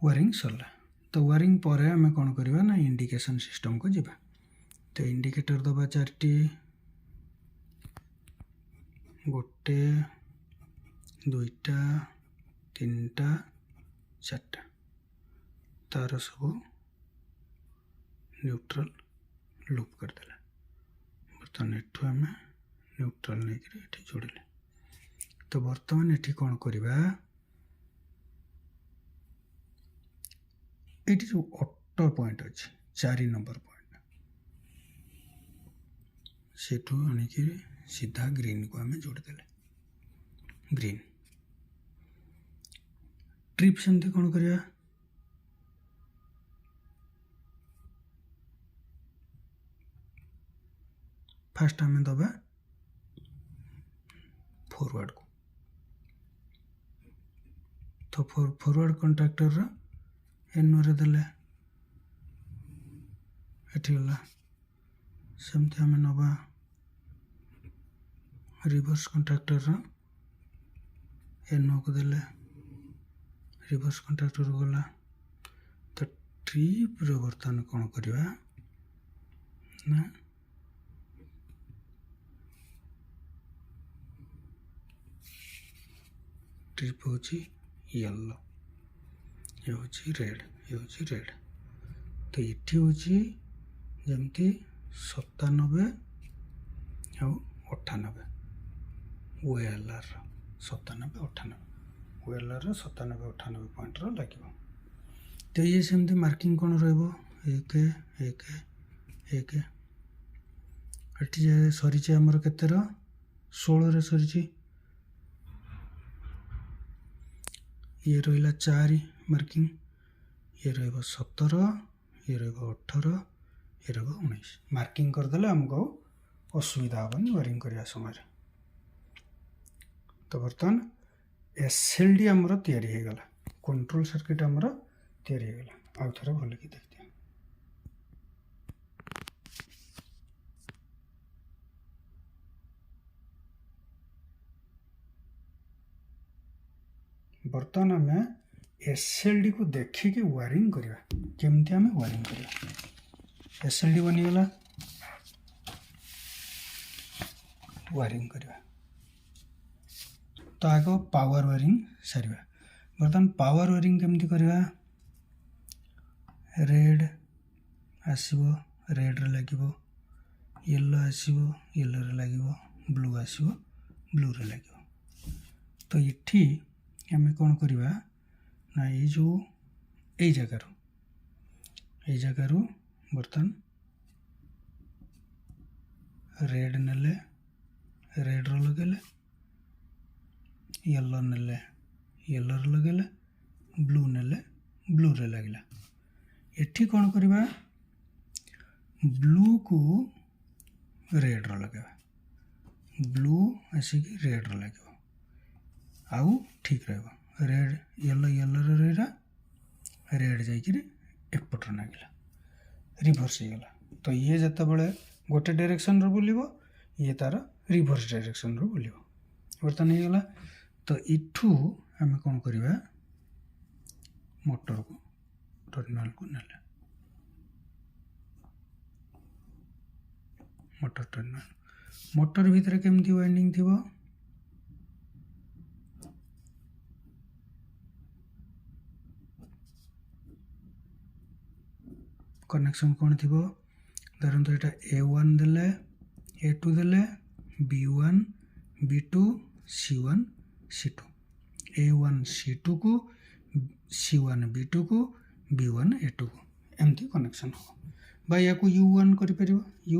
S1: ୱାରିଂ ସରିଲା। ତ ୱାରିଂ ପରେ ଆମେ କ'ଣ କରିବା ନା ଇଣ୍ଡିକେସନ୍ ସିଷ୍ଟମ୍କୁ ଯିବା। ତ ଇଣ୍ଡିକେଟର ଦେବା 4ଟି, 1, 2ଟା, 3ଟା, 4ଟା। ତାର ସବୁ ନ୍ୟୁଟ୍ରାଲ୍ ଲୁପ୍ କରିଦେଲେ। ବର୍ତ୍ତମାନ ଏଠୁ ଆମେ ନ୍ୟୁଟ୍ରାଲ୍ ନେଇକରି ଏଠି ଯୋଡ଼ିଲେ। ତ ବର୍ତ୍ତମାନ ଏଠି କ'ଣ କରିବା, ଏଇଠି ଯେଉଁ ଅଟୋ ପଏଣ୍ଟ ଅଛି 4 ନମ୍ବର ପଏଣ୍ଟ, ସେଠୁ ଆଣିକି ସିଧା ଗ୍ରୀନ୍କୁ ଆମେ ଯୋଡ଼ିଦେଲେ। ଗ୍ରୀନ୍ ଟ୍ରିପ୍ ସେମିତି କ'ଣ କରିବା, ଫାଷ୍ଟ ଆମେ ଦେବା ଫରୱାର୍ଡ଼କୁ। ତ ଫରୱାର୍ଡ଼ କଣ୍ଟ୍ରାକ୍ଟରର ଏନ୍ଓରେ ଦେଲେ, ଏଠି ଗଲା। ସେମିତି ଆମେ ନେବା ରିଭର୍ସ କଣ୍ଟ୍ରାକ୍ଟରର ଏନ୍ଓକୁ ଦେଲେ, ରିଭର୍ସ କଣ୍ଟ୍ରାକ୍ଟରକୁ ଗଲା। ତ ଟ୍ରିପ୍ର ବର୍ତ୍ତମାନ କ'ଣ କରିବା ନା ଟ୍ରିପ୍ ହେଉଛି ୟେଲୋ, ଇଏ ହେଉଛି ରେଡ଼୍, ଇଏ ହେଉଛି ରେଡ଼୍। ତ ଏଠି ହେଉଛି ଯେମିତି 97 ଆଉ 98, ଓଏଲ୍ଆର୍ର 97 98, ଓଏଲ୍ଆର୍ର 97 98 ପଏଣ୍ଟର ଲାଗିବ। ତ ଇଏ ସେମିତି ମାର୍କିଂ କ'ଣ ରହିବ, 1 1 1। ଏଠି ଯେ ସରିଛି ଆମର କେତେର, 16ରେ ସରିଛି। ଇଏ ରହିଲା 4 ମାର୍କିଂ, ଇଏ ରହିବ 17, ଇଏ ରହିବ 18, ଇଏ ରହିବ 19। ମାର୍କିଂ କରିଦେଲେ ଆମକୁ ଆଉ ଅସୁବିଧା ହେବନି ୱାରିଂ କରିବା ସମୟରେ। ତ ବର୍ତ୍ତମାନ ଏସ୍ ଏଲ୍ ଡି ଆମର ତିଆରି ହେଇଗଲା, କଣ୍ଟ୍ରୋଲ ସର୍କିଟ୍ ଆମର ତିଆରି ହେଇଗଲା। ଆଉ ଥରେ ଭଲକି ଦେଖିଦିଅ। ବର୍ତ୍ତମାନ ଆମେ ଏସ୍ ଏଲ୍ ଡିକୁ ଦେଖିକି ୱାରିଂ କରିବା। କେମିତି ଆମେ ୱାରିଂ କରିବା? ଏସ୍ ଏଲ୍ ଡି ବନିଗଲା, ୱାରିଂ କରିବା। ତ ଆଗ ପାୱାର ୱାରିଂ ସାରିବା। ବର୍ତ୍ତମାନ ପାୱାର ୱାରିଂ କେମିତି କରିବା? ରେଡ଼୍ ଆସିବ, ରେଡ଼୍ରେ ଲାଗିବ। ୟେଲୋ ଆସିବ, ୟେଲୋରେ ଲାଗିବ। ବ୍ଲୁ ଆସିବ, ବ୍ଲୁରେ ଲାଗିବ। ତ ଏଠି ଆମେ କ'ଣ କରିବା ନା, ଏଇ ଯେଉଁ ଏଇ ଜାଗାରୁ ବର୍ତ୍ତମାନ ରେଡ଼୍ ନେଲେ ରେଡ଼୍ର ଲଗେଇଲେ, ୟେଲୋ ନେଲେ ୟେଲୋରେ ଲଗେଇଲେ, ବ୍ଲୁ ନେଲେ ବ୍ଲୁରେ ଲାଗିଲା। ଏଠି କ'ଣ କରିବା? ବ୍ଲୁକୁ ରେଡ଼୍ର ଲଗେଇବା। ବ୍ଲୁ ଆସିକି ରେଡ଼୍ର ଲାଗିବ ଆଉ ଠିକ୍ ରହିବ। ରେଡ଼୍, ୟେଲୋ ୟେଲୋରେ ରହିଲା, ରେଡ଼୍ ଯାଇକିରି ଏପଟରେ ଲାଗିଲା, ରିଭର୍ସ ହେଇଗଲା। ତ ଇଏ ଯେତେବେଳେ ଗୋଟେ ଡାଇରେକ୍ସନ୍ରୁ ବୁଲିବ, ଇଏ ତା'ର ରିଭର୍ସ ଡାଇରେକ୍ସନ୍ରୁ ବୁଲିବ। ବର୍ତ୍ତମାନ ହେଇଗଲା। ତ ଏଠୁ ଆମେ କ'ଣ କରିବା? ମୋଟରକୁ ଟର୍ମିନାଲକୁ ନେଲେ, ମୋଟର ଟର୍ମିନାଲ। ମୋଟର ଭିତରେ କେମିତି ୱାଇଣ୍ଡିଂ ଥିବ? କନେକ୍ସନ୍ କ'ଣ ଥିବ? ଧରନ୍ତୁ ଏଇଟା ଏ ୱାନ୍ ଦେଲେ, ଏ ଟୁ ଦେଲେ, B one, B two, C one, C two. A one C ଟୁକୁ, ସି ୱାନ୍ ବି ଟୁକୁ, ବି ୱାନ୍ ଏ ଟୁକୁ, ଏମିତି କନେକ୍ସନ୍ ହେବ। ବା ୟାକୁ you one କରିପାରିବ, U,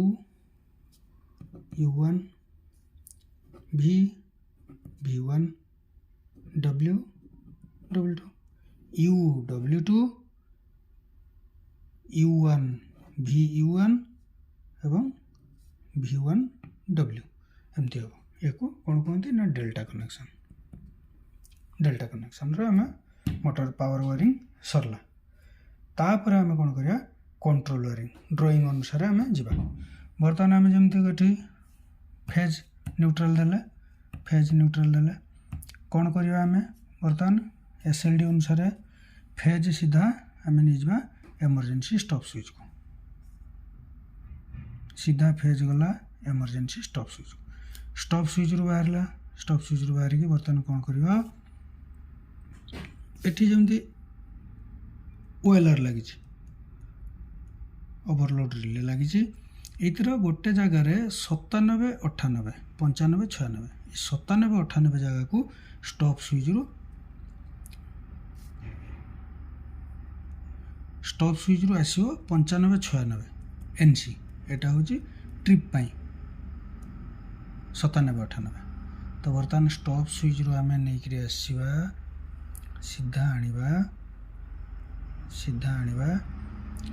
S1: U one, V, V one, W, W two, U W two, U one V U one ଏବଂ ଭି ୱାନ୍ ଡବ୍ଲ୍ୟୁ, ଏମିତି ହେବ। ୟାକୁ କ'ଣ କୁହନ୍ତି ନା ଡେଲ୍ଟା କନେକ୍ସନ୍। ଡେଲ୍ଟା କନେକ୍ସନ୍ରେ ଆମେ ମୋଟର ପାୱାର ୱାରିଂ ସରିଲା। ତାପରେ ଆମେ କ'ଣ କରିବା? କଣ୍ଟ୍ରୋଲ ୱାରିଂ ଡ୍ରଇଂ ଅନୁସାରେ ଆମେ ଯିବା। ବର୍ତ୍ତମାନ ଆମେ ଯେମିତି ଏଠି ଫେଜ୍ ନ୍ୟୁଟ୍ରାଲ୍ ଦେଲେ, ଫେଜ୍ ନ୍ୟୁଟ୍ରାଲ୍ ଦେଲେ, କ'ଣ କରିବା ଆମେ? ବର୍ତ୍ତମାନ ଏସ୍ ଏଲ୍ ଡି ଅନୁସାରେ ଫେଜ୍ ସିଧା ଆମେ ନେଇଯିବା ଏମର୍ଜେନ୍ସି ଷ୍ଟପ୍ ସୁଇଚ୍କୁ। ସିଧା ଫେଜ୍ ଗଲା ଏମର୍ଜେନ୍ସି ଷ୍ଟପ୍ ସୁଇଚ୍କୁ। ଷ୍ଟପ୍ ସୁଇଚ୍ରୁ ବାହାରିଲା। ଷ୍ଟପ୍ ସୁଇଚ୍ରୁ ବାହାରିକି ବର୍ତ୍ତମାନ କ'ଣ କରିବା? ଏଠି ଯେମିତି ଓଏଲ୍ଆର୍ ଲାଗିଛି, ଓଭରଲୋଡ଼ ରିଲେ ଲାଗିଛି, ଏଇଥିର ଗୋଟେ ଜାଗାରେ 97, 98, 95, 96, 97, 98 ଜାଗାକୁ ଷ୍ଟପ୍ ସୁଇଚ୍ରୁ ଆସିବ 95, 96 ଏନ୍ ସି। ଏଇଟା ହେଉଛି ଟ୍ରିପ୍ ପାଇଁ 97, 98। ତ ବର୍ତ୍ତମାନ ଷ୍ଟପ୍ ସୁଇଚ୍ରୁ ଆମେ ନେଇକରି ଆସିବା, ସିଧା ଆଣିବା, ସିଧା ଆଣିବା।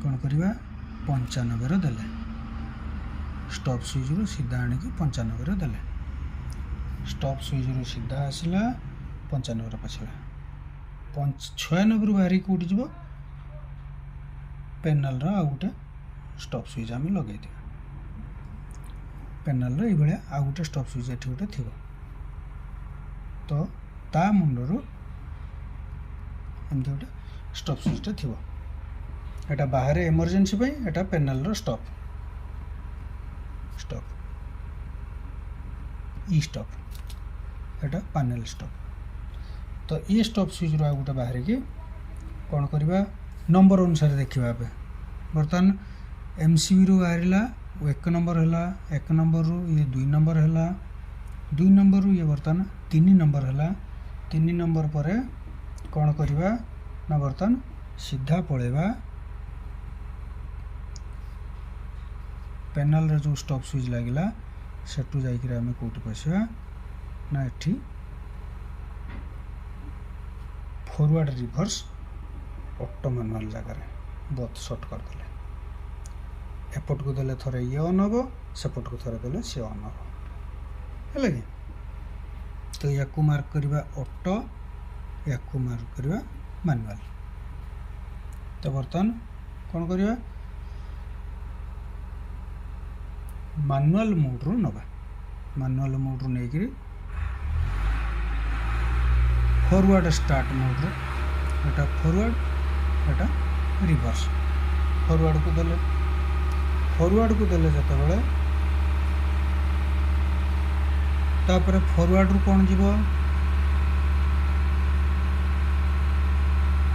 S1: କ'ଣ କରିବା? 95ର ଦେଲେ, ଷ୍ଟପ୍ ସୁଇଚ୍ରୁ ସିଧା ଆଣିକି 95ର ଦେଲେ। ଷ୍ଟପ୍ ସୁଇଚ୍ରୁ ସିଧା ଆସିଲା, 95ର ପଶିଲା। 96ରୁ ବାହାରିକି କେଉଁଠି ଯିବ? ପେନାଲ୍ର ଆଉ ଗୋଟେ ଷ୍ଟପ୍ ସୁଇଚ୍ ଆମେ ଲଗେଇଥିବା। ପେନାଲ୍ର ଏଇଭଳିଆ ଆଉ ଗୋଟେ ଷ୍ଟପ୍ ସୁଇଚ୍ ଏଠି ଗୋଟେ ଥିବ। ତ ତା ମୁଣ୍ଡରୁ ଏମିତି ଗୋଟେ ଷ୍ଟପ୍ ସୁଇଚ୍ଟା ଥିବ। ଏଇଟା ବାହାରେ ଏମର୍ଜେନ୍ସି ପାଇଁ, ଏଇଟା ପେନାଲ୍ର ଷ୍ଟପ୍, ଷ୍ଟପ୍ ଇ ଷ୍ଟପ୍, ଏଇଟା ପାନେଲ୍ ଷ୍ଟପ୍। ତ ଏ ଷ୍ଟପ୍ ସୁଇଚ୍ରୁ ଆଉ ଗୋଟେ ବାହାରିକି କ'ଣ କରିବା? ନମ୍ବର ଅନୁସାରେ ଦେଖିବା ଏବେ। ବର୍ତ୍ତମାନ ଏମ୍ ସି ବିରୁ ବାହାରିଲା, 1 ନମ୍ବର ହେଲା। 1 ନମ୍ବରରୁ ଇଏ 2 ନମ୍ବର ହେଲା। 2 ନମ୍ବରରୁ ଇଏ ବର୍ତ୍ତମାନ 3 ନମ୍ବର ହେଲା। 3 ନମ୍ବର ପରେ କ'ଣ କରିବା ନା, ବର୍ତ୍ତମାନ ସିଧା ପଳେଇବା ପେନାଲ୍ରେ ଯେଉଁ ଷ୍ଟପ୍ ସୁଇଚ୍ ଲାଗିଲା, ସେଠୁ ଯାଇକରି ଆମେ କେଉଁଠି ପଶିବା ନା, ଏଠି ଫରୱାର୍ଡ଼ ରିଭର୍ସ ଅଟୋ ମାନୁଆଲ୍ ଜାଗାରେ ବୋଥ୍ ସର୍ଟ କରିଦେଲେ। ଏପଟକୁ ଦେଲେ ଥରେ ଇଏ ଅନ୍ ହେବ, ସେପଟକୁ ଥରେ ଦେଲେ ସିଏ ଅନ୍ ହେବ। ହେଲା କି? ତ ୟାକୁ ମାର୍କ କରିବା ଅଟୋ, ୟାକୁ ମାର୍କ କରିବା ମାନୁଆଲ୍। ତ ବର୍ତ୍ତମାନ କ'ଣ କରିବା? ମାନୁଆଲ୍ ମୋଡ଼ରୁ ନେବା। ମାନୁଆଲ୍ ମୋଡ଼ରୁ ନେଇକରି ଫରୱାର୍ଡ଼ ଷ୍ଟାର୍ଟ ମୋଡ଼ରେ। ଏଟା ଫରୱାର୍ଡ଼, ଏଟା ରିଭର୍ସ। ଫରୱାର୍ଡ଼କୁ ଦେଲେ, ଫରୱାର୍ଡ଼କୁ ଦେଲେ ଯେତେବେଳେ, ତାପରେ ଫରୱାର୍ଡ଼ରୁ କ'ଣ ଯିବ?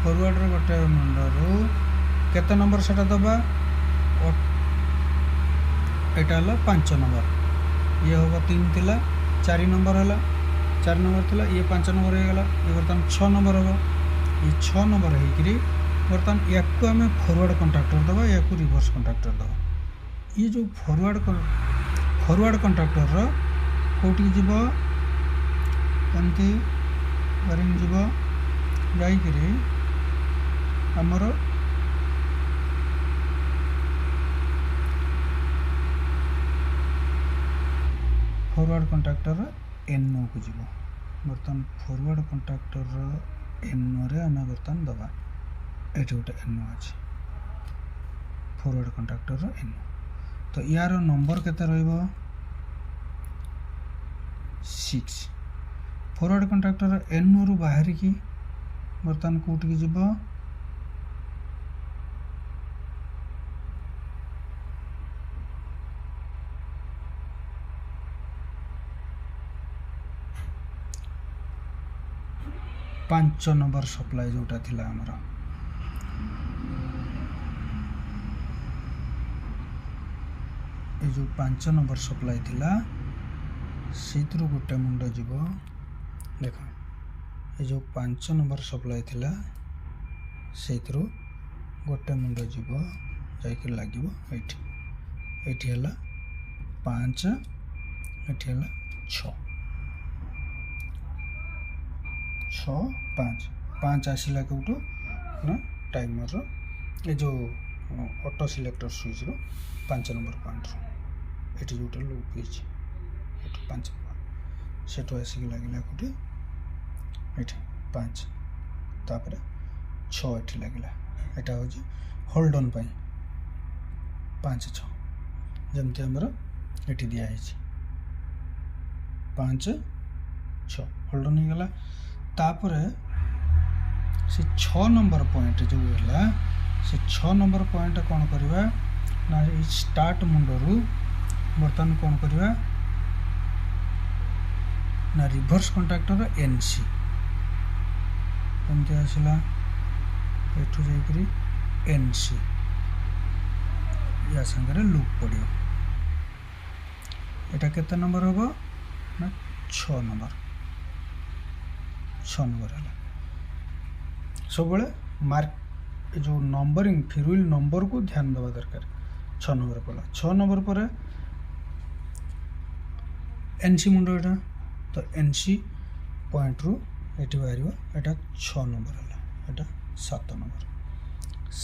S1: ଫରୱାର୍ଡ଼ର ଗୋଟେ ମୁଣ୍ଡରୁ କେତେ ନମ୍ବର ସେଟା ଦେବା? ଏଇଟା ହେଲା 5 ନମ୍ବର। ଇଏ ହେବ 3 ଥିଲା, 4 ନମ୍ବର ହେଲା, 4 ନମ୍ବର ଥିଲା, ଇଏ 5 ନମ୍ବର ହେଇଗଲା, ଇଏ ବର୍ତ୍ତମାନ 6 ନମ୍ବର ହେବ। ଇଏ 6 ନମ୍ବର ହେଇକିରି ବର୍ତ୍ତମାନ ୟାକୁ ଆମେ ଫରୱାର୍ଡ଼ କଣ୍ଟ୍ରାକ୍ଟର ଦେବା, ୟାକୁ ରିଭର୍ସ କଣ୍ଟ୍ରାକ୍ଟର ଦେବା। ଇଏ ଯେଉଁ ଫରୱାର୍ଡ଼ କଣ୍ଟ୍ରାକ୍ଟରର କେଉଁଠିକି ଯିବ? ଏମିତି ୱାରିଂ ଯିବ, ଯାଇକିରି ଆମର ଫରୱାର୍ଡ଼ କଣ୍ଟ୍ରାକ୍ଟର ଏନ୍ଓକୁ ଯିବ। ବର୍ତ୍ତମାନ ଫରୱାର୍ଡ଼ କଣ୍ଟ୍ରାକ୍ଟରର ଏନ୍ଓରେ ଆମେ ବର୍ତ୍ତମାନ ଦେବା। ଏଠି ଗୋଟେ ଏନ୍ଓ ଅଛି, ଫରୱାର୍ଡ଼ କଣ୍ଟ୍ରାକ୍ଟରର ଏନ୍ଓ। ତ ୟାର ନମ୍ବର କେତେ ରହିବ? 6। ଫରୱାର୍ଡ଼ କଣ୍ଟ୍ରାକ୍ଟର ଏନ୍ଓରୁ ବାହାରିକି ବର୍ତ୍ତମାନ କେଉଁଠିକି ଯିବ? 5 ନମ୍ବର ସପ୍ଲାଏ ଯେଉଁଟା ଥିଲା ଆମର, ଏ ଯେଉଁ 5 ନମ୍ବର ସପ୍ଲାଏ ଥିଲା, ସେଇଥିରୁ ଗୋଟେ ମୁଣ୍ଡ ଯିବ। ଦେଖ, ଏ ଯେଉଁ 5 ନମ୍ବର ସପ୍ଲାଏ ଥିଲା, ସେଇଥିରୁ ଗୋଟେ ମୁଣ୍ଡ ଯିବ, ଯାଇକି ଲାଗିବ ଏଇଠି। ଏଇଠି ହେଲା 5, ଏଠି ହେଲା 6, 6 5। 5 ଆସିଲା କେଉଁଠୁ ନା ଟାଇମର୍ର ଏ ଯେଉଁ ଅଟୋ ସିଲେକ୍ଟର ସୁଇଚ୍ର 5 ନମ୍ବର ପଏଣ୍ଟରୁ। ଏଠି ଯେଉଁଟା ଲୁପ୍ ହେଇଛି, ଏଠୁ 5 ନମ୍ବର, ସେଠୁ ଆସିକି ଲାଗିଲା କେଉଁଠି? ଏଠି 5, ତାପରେ 6 ଏଠି ଲାଗିଲା। ଏଇଟା ହେଉଛି ହୋଲ୍ଡ ଅନ୍ ପାଇଁ 5 6, ଯେମିତି ଆମର ଏଠି ଦିଆହେଇଛି 5 6 ହୋଲ୍ଡ ଅନ୍ ହେଇଗଲା। ତାପରେ ସେ 6 ନମ୍ବର ପଏଣ୍ଟ ଯେଉଁ ହେଲା, ସେ 6 ନମ୍ବର ପଏଣ୍ଟ କ'ଣ କରିବା ନା ଏଇ ଷ୍ଟାର୍ଟ ମୁଣ୍ଡରୁ ବର୍ତ୍ତମାନ କ'ଣ କରିବା ନା ରିଭର୍ସ କଣ୍ଟ୍ରାକ୍ଟର ଏନ୍ ସି ଏମିତି ଆସିଲା, ଏଠୁ ଯାଇକରି ଏନ୍ ସି ୟା ସାଙ୍ଗରେ ଲୁପ୍ ପଡ଼ିବ। ଏଇଟା କେତେ ନମ୍ବର ହେବ ନା 6 ନମ୍ବର। 6 ନମ୍ବର ହେଲା। ସବୁବେଳେ ମାର୍କ ଏ ଯେଉଁ ନମ୍ବରିଂ ଫିରୁଇଲ୍ ନମ୍ବରକୁ ଧ୍ୟାନ ଦେବା ଦରକାର। 6 ନମ୍ବର ପଡ଼ିଲା। 6 ନମ୍ବର ପରେ ଏନ୍ ସି ମୁଣ୍ଡ, ଏଇଟା ତ ଏନ୍ ସି ପଏଣ୍ଟରୁ ଏଠି ବାହାରିବ। ଏଇଟା 6 ନମ୍ବର ହେଲା, ଏଇଟା 7 ନମ୍ବର।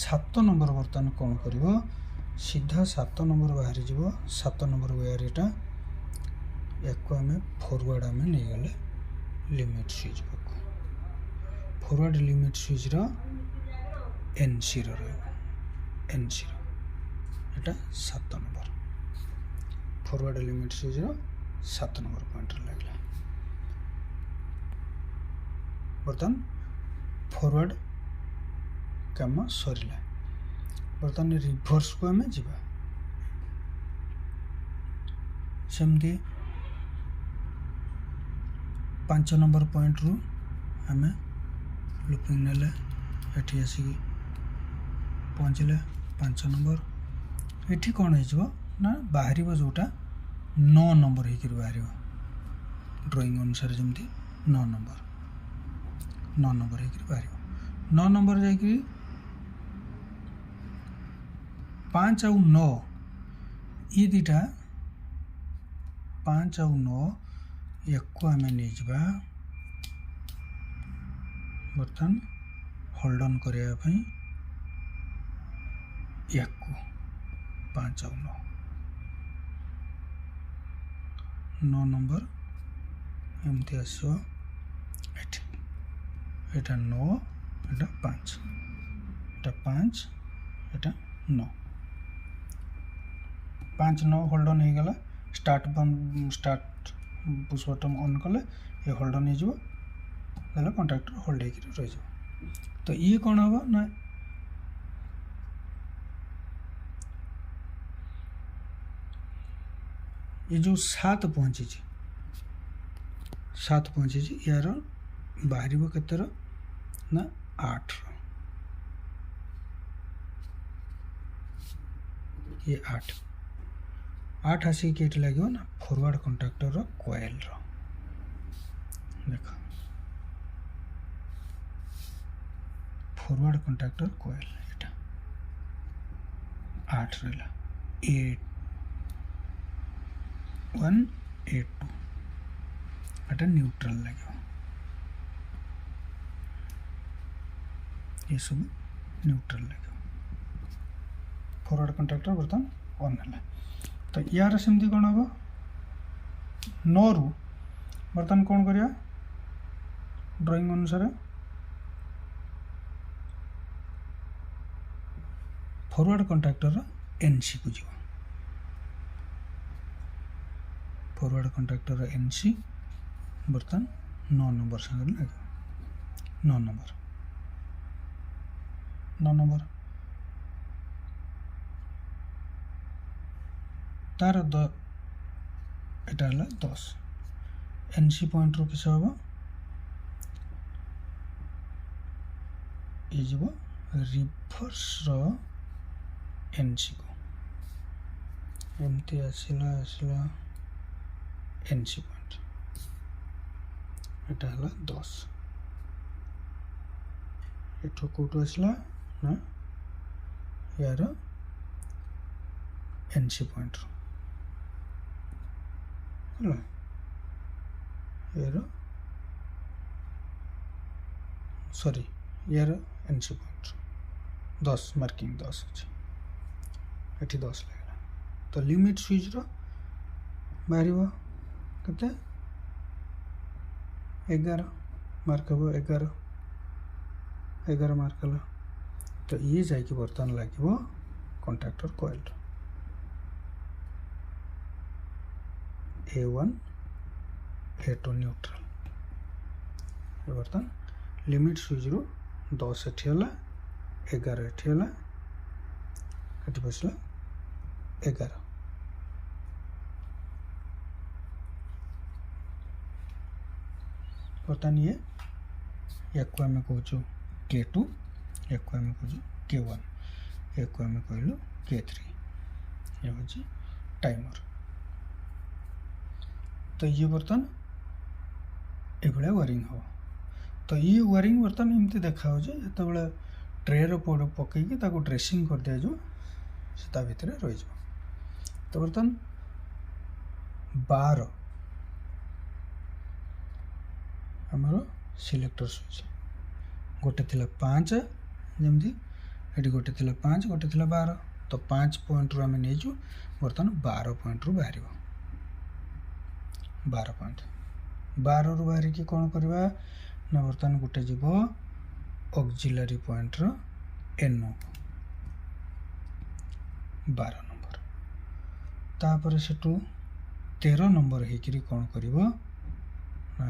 S1: 7 ନମ୍ବର ବର୍ତ୍ତମାନ କ'ଣ କରିବ? ସିଧା 7 ନମ୍ବର ବାହାରିଯିବ। 7 ନମ୍ବର ୱେୟାର ଏଇଟା, ୟାକୁ ଆମେ ଫରୱାର୍ଡ଼ ଆମେ ନେଇଗଲେ ଲିମିଟ୍ ସୁଇଚ୍ ପାଖକୁ। ଫରୱାର୍ଡ଼ ଲିମିଟ୍ ସୁଇଚ୍ର ଏନ୍ ସିର ରହିବ, ଏନ୍ ସିର ଏଇଟା 7 ନମ୍ବର। ଫରୱାର୍ଡ଼ ଲିମିଟ୍ ସୁଇଚ୍ର 7 ନମ୍ବର ପଏଣ୍ଟରେ ଲାଗିଲା। ବର୍ତ୍ତମାନ ଫରୱାର୍ଡ଼ କାମ ସରିଲା। ବର୍ତ୍ତମାନ ରିଭର୍ସକୁ ଆମେ ଯିବା। ସେମିତି 5 ନମ୍ବର ପଏଣ୍ଟରୁ ଆମେ ଲୁପିଂ ନେଲେ, ଏଠି ଆସିକି ପହଞ୍ଚିଲେ 5 ନମ୍ବର। ଏଠି କ'ଣ ହେଇଯିବ ନା ବାହାରିବ ଯେଉଁଟା 9 ନମ୍ବର ହେଇକରି ବାହାରିବ, ଡ୍ରଇଂ ଅନୁସାରେ ଯେମିତି 9 ନମ୍ବର, 9 ନମ୍ବର ହେଇକରି ବାହାରିବ। 9 ନମ୍ବର ଯାଇକରି 5 ଆଉ 9, ଇଏ ଦୁଇଟା 5 ଆଉ 9 ୟାକୁ ଆମେ ନେଇଯିବା ବର୍ତ୍ତମାନ ହୋଲ୍ଡ ଅନ୍ କରିବା ପାଇଁ। ୟାକୁ 5 ଆଉ 9, 9 ନମ୍ବର ଏମିତି ଆସିବ ଏଠି। ଏଇଟା 9, ଏଇଟା 5, ଏଇଟା 5, ଏଇଟା 9। 5 9 ହୋଲ୍ଡ ଅନ୍ ହେଇଗଲା। ଷ୍ଟାର୍ଟ ପୁସ୍ ବଟନ୍ ଅନ୍ କଲେ ଏ ହୋଲ୍ଡ ଅନ୍ ହେଇଯିବ, ଦେଲେ କଣ୍ଟ୍ରାକ୍ଟର ହୋଲ୍ଡ ହେଇକିରି ରହିଯିବ। ତ ଇଏ କ'ଣ ହେବ ନା ଏ ଯେଉଁ 7 ପହଞ୍ଚିଛି, 7 ପହଞ୍ଚିଛି, ୟାର ବାହାରିବ କେତେର ନା 8ର। ଇଏ 8, 8 ଆସିକି କେଇଠି ଲାଗିବ ନା ଫରୱାର୍ଡ଼ କଣ୍ଟ୍ରାକ୍ଟରର କଏଲ୍ର। ଦେଖ, ଫରୱାର୍ଡ଼ କଣ୍ଟ୍ରାକ୍ଟର କଏଲ୍ ଏଟା 8 ରହିଲା, A1 A2, ଏଟା ନ୍ୟୁଟ୍ରାଲ୍ ଲାଗିବ, ଏସବୁ ନ୍ୟୁଟ୍ରାଲ୍ ଲାଗିବ। ଫରୱାର୍ଡ଼ କଣ୍ଟ୍ରାକ୍ଟର ବର୍ତ୍ତମାନ ଅନ୍ ହେଲା। ତ ୟାର ସେମିତି କ'ଣ ହେବ, 9ରୁ ବର୍ତ୍ତମାନ କ'ଣ କରିବା ଡ୍ରଇଂ ଅନୁସାରେ ଫରୱାର୍ଡ଼ କଣ୍ଟ୍ରାକ୍ଟରର ଏନ୍ସିକୁ ଯିବ। ଫରୱାର୍ଡ଼ କଣ୍ଟ୍ରାକ୍ଟର ଏନ୍ସି ବର୍ତ୍ତମାନ 9 ନମ୍ବର ସାଙ୍ଗରେ ଲାଗିବ, 9 ନମ୍ବର, 9 ନମ୍ବର ତାର ଏଟା ହେଲା 10। ଏନ୍ସି ପଏଣ୍ଟରୁ କିସ ହେବ, ଇଏ ଯିବ ରିଭର୍ସର ଏନ୍ସିକୁ, ଏମିତି ଆସିଲା ଆସିଲା ଏନ୍ସି ପଏଣ୍ଟ, ଏଟା ହେଲା 10। ଏଠୁ କେଉଁଠୁ ଆସିଲା ନା ୟାର ଏନ୍ସି ପଏଣ୍ଟରୁ ହେଲା, ୟାର ସରି ୟାର ଏନ୍ସି ପଏଣ୍ଟରୁ 10, ମାର୍କିଂ 10 ଅଛି, ଏଠି 10 ଲାଗିଲା। ତ ଲିମିଟ୍ ସୁଇଚ୍ର ବାହାରିବ କେତେ, 11 ମାର୍କ ହେବ, 11, 11 ମାର୍କ ହେଲା। ତ ଇଏ ଯାଇକି ବର୍ତ୍ତମାନ ଲାଗିବ କଣ୍ଟ୍ରାକ୍ଟର କଏଲ୍ର A1 A2 neutral. ଏ ବର୍ତ୍ତମାନ ଲିମିଟ୍ ସୁଇଚ୍ରୁ 10 ଏଠି ହେଲା, 11 ଏଠି ହେଲା, ଏଠି ବସିଲା 11। ବର୍ତ୍ତମାନ ଇଏ ୟାକୁ ଆମେ କହୁଛୁ K2, ୟାକୁ ଆମେ କହୁଛୁ K1, ୟାକୁ ଆମେ କହିଲୁ K3। ଇଏ ହେଉଛି ଟାଇମର। ତ ଇଏ ବର୍ତ୍ତମାନ ଏଭଳିଆ ୱାରିଂ ହେବ। ତ ଇଏ ୱାରିଂ ବର୍ତ୍ତମାନ ଏମିତି ଦେଖାହେଉଛି, ଯେତେବେଳେ ଟ୍ରେର ପକେଇକି ତାକୁ ଡ୍ରେସିଂ କରିଦିଆଯିବ ସେ ତା ଭିତରେ ରହିଯିବ। ତ ବର୍ତ୍ତମାନ 12 ଆମର ସିଲେକ୍ଟର ସୁଇଚ୍, ଗୋଟେ ଥିଲା 5, ଯେମିତି ଏଠି ଗୋଟେ ଥିଲା 5, ଗୋଟେ ଥିଲା 12। ତ 5 ପଏଣ୍ଟରୁ ଆମେ ନେଇଛୁ, ବର୍ତ୍ତମାନ 12 ପଏଣ୍ଟରୁ ବାହାରିବ, 12 ପଏଣ୍ଟ। 12ରୁ ବାହାରିକି କ'ଣ କରିବା ନା ବର୍ତ୍ତମାନ ଗୋଟେ ଯିବ ଅକ୍ଜିଲାରୀ ପଏଣ୍ଟର ଏନ୍ 12 ନମ୍ବର, ତାପରେ ସେଠୁ 13 ନମ୍ବର ହେଇକିରି କ'ଣ କରିବ ନା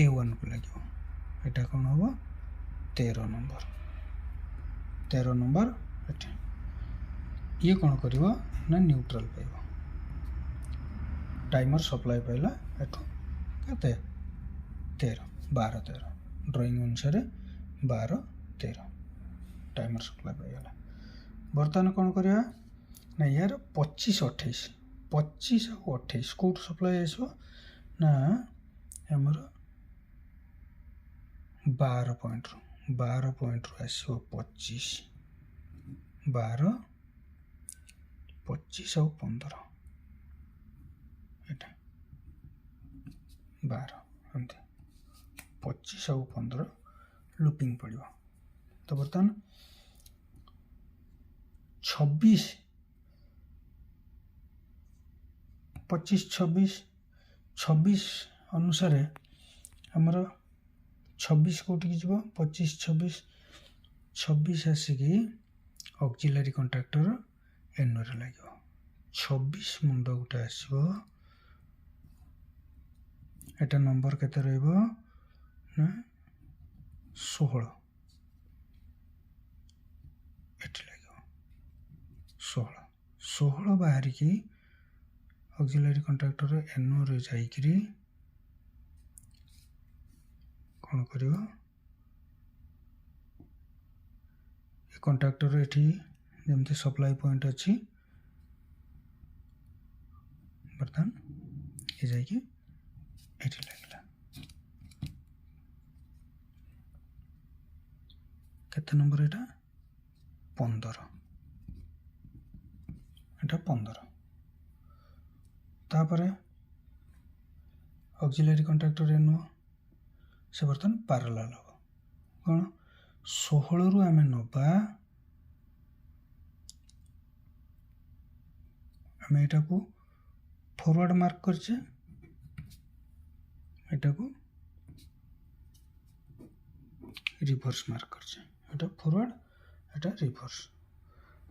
S1: A1କୁ ଲାଗିବ। ଏଟା କ'ଣ ହେବ 13 ନମ୍ବର, 13 ନମ୍ବର ଏଠି ଇଏ କ'ଣ କରିବ ନା ନ୍ୟୁଟ୍ରାଲ୍ ପାଇବ, ଟାଇମର ସପ୍ଲାଏ ପାଇଲା ଏଠୁ କେତେ 13, 12 13, ଡ୍ରଇଂ ଅନୁସାରେ 12 13 ଟାଇମର ସପ୍ଲାଏ ପାଇଗଲା। ବର୍ତ୍ତମାନ କ'ଣ କରିବା ନା ୟାର 25 28, 25 ଆଉ 28 କେଉଁଠୁ ସପ୍ଲାଏ ଆସିବ ନା ଆମର 12 ପଏଣ୍ଟରୁ, 12 ପଏଣ୍ଟରୁ ଆସିବ 25, 12 25 ଆଉ 15, ଏଇଟା 12 ଏମିତି 25 ଆଉ 15 ଲୁପିଂ ପଡ଼ିବ। ତ ବର୍ତ୍ତମାନ 26 25 26, 26 ଅନୁସାରେ ଆମର 26 କେଉଁଠିକି ଯିବ, 25 26, 26 ଆସିକି ଅକ୍ଜିଲାରୀ କଣ୍ଟ୍ରାକ୍ଟର ଏନ୍ଓରେ ଲାଗିବ। 26 ମୁଣ୍ଡ ଗୋଟେ ଆସିବ। ଏଟା ନମ୍ବର କେତେ ରହିବ ନା 16, ଏଠି ଲାଗିବ 16। 16 ବାହାରିକି ଅକ୍ସିଲାରୀ କଣ୍ଟ୍ରାକ୍ଟର ଏନ୍ଓରେ ଯାଇକିରି କ'ଣ କରିବ? ଏ କଣ୍ଟ୍ରାକ୍ଟର ଏଠି ଯେମିତି ସପ୍ଲାଇ ପଏଣ୍ଟ ଅଛି, ବର୍ତ୍ତମାନ ଏ ଯାଇକି ଏଠି ଲାଗିଲା। କେତେ ନମ୍ବର ଏଇଟା? 15, ଏଟା 15। ତାପରେ ଅକ୍ସିଲାରୀ କଣ୍ଟ୍ରାକ୍ଟର ଏନ୍ଓ, ସେ ବର୍ତ୍ତମାନ ପାରାଲାଲ ହେବ। କ'ଣ? 16ରୁ ଆମେ ନେବା, ଆମେ ଏଟାକୁ ଫରୱାର୍ଡ଼ ମାର୍କ କରିଛେ, ଏଟାକୁ ରିଭର୍ସ ମାର୍କ କରିଛେ। এটা ଫରୱାର୍ଡ଼, ଏଟା ରିଭର୍ସ।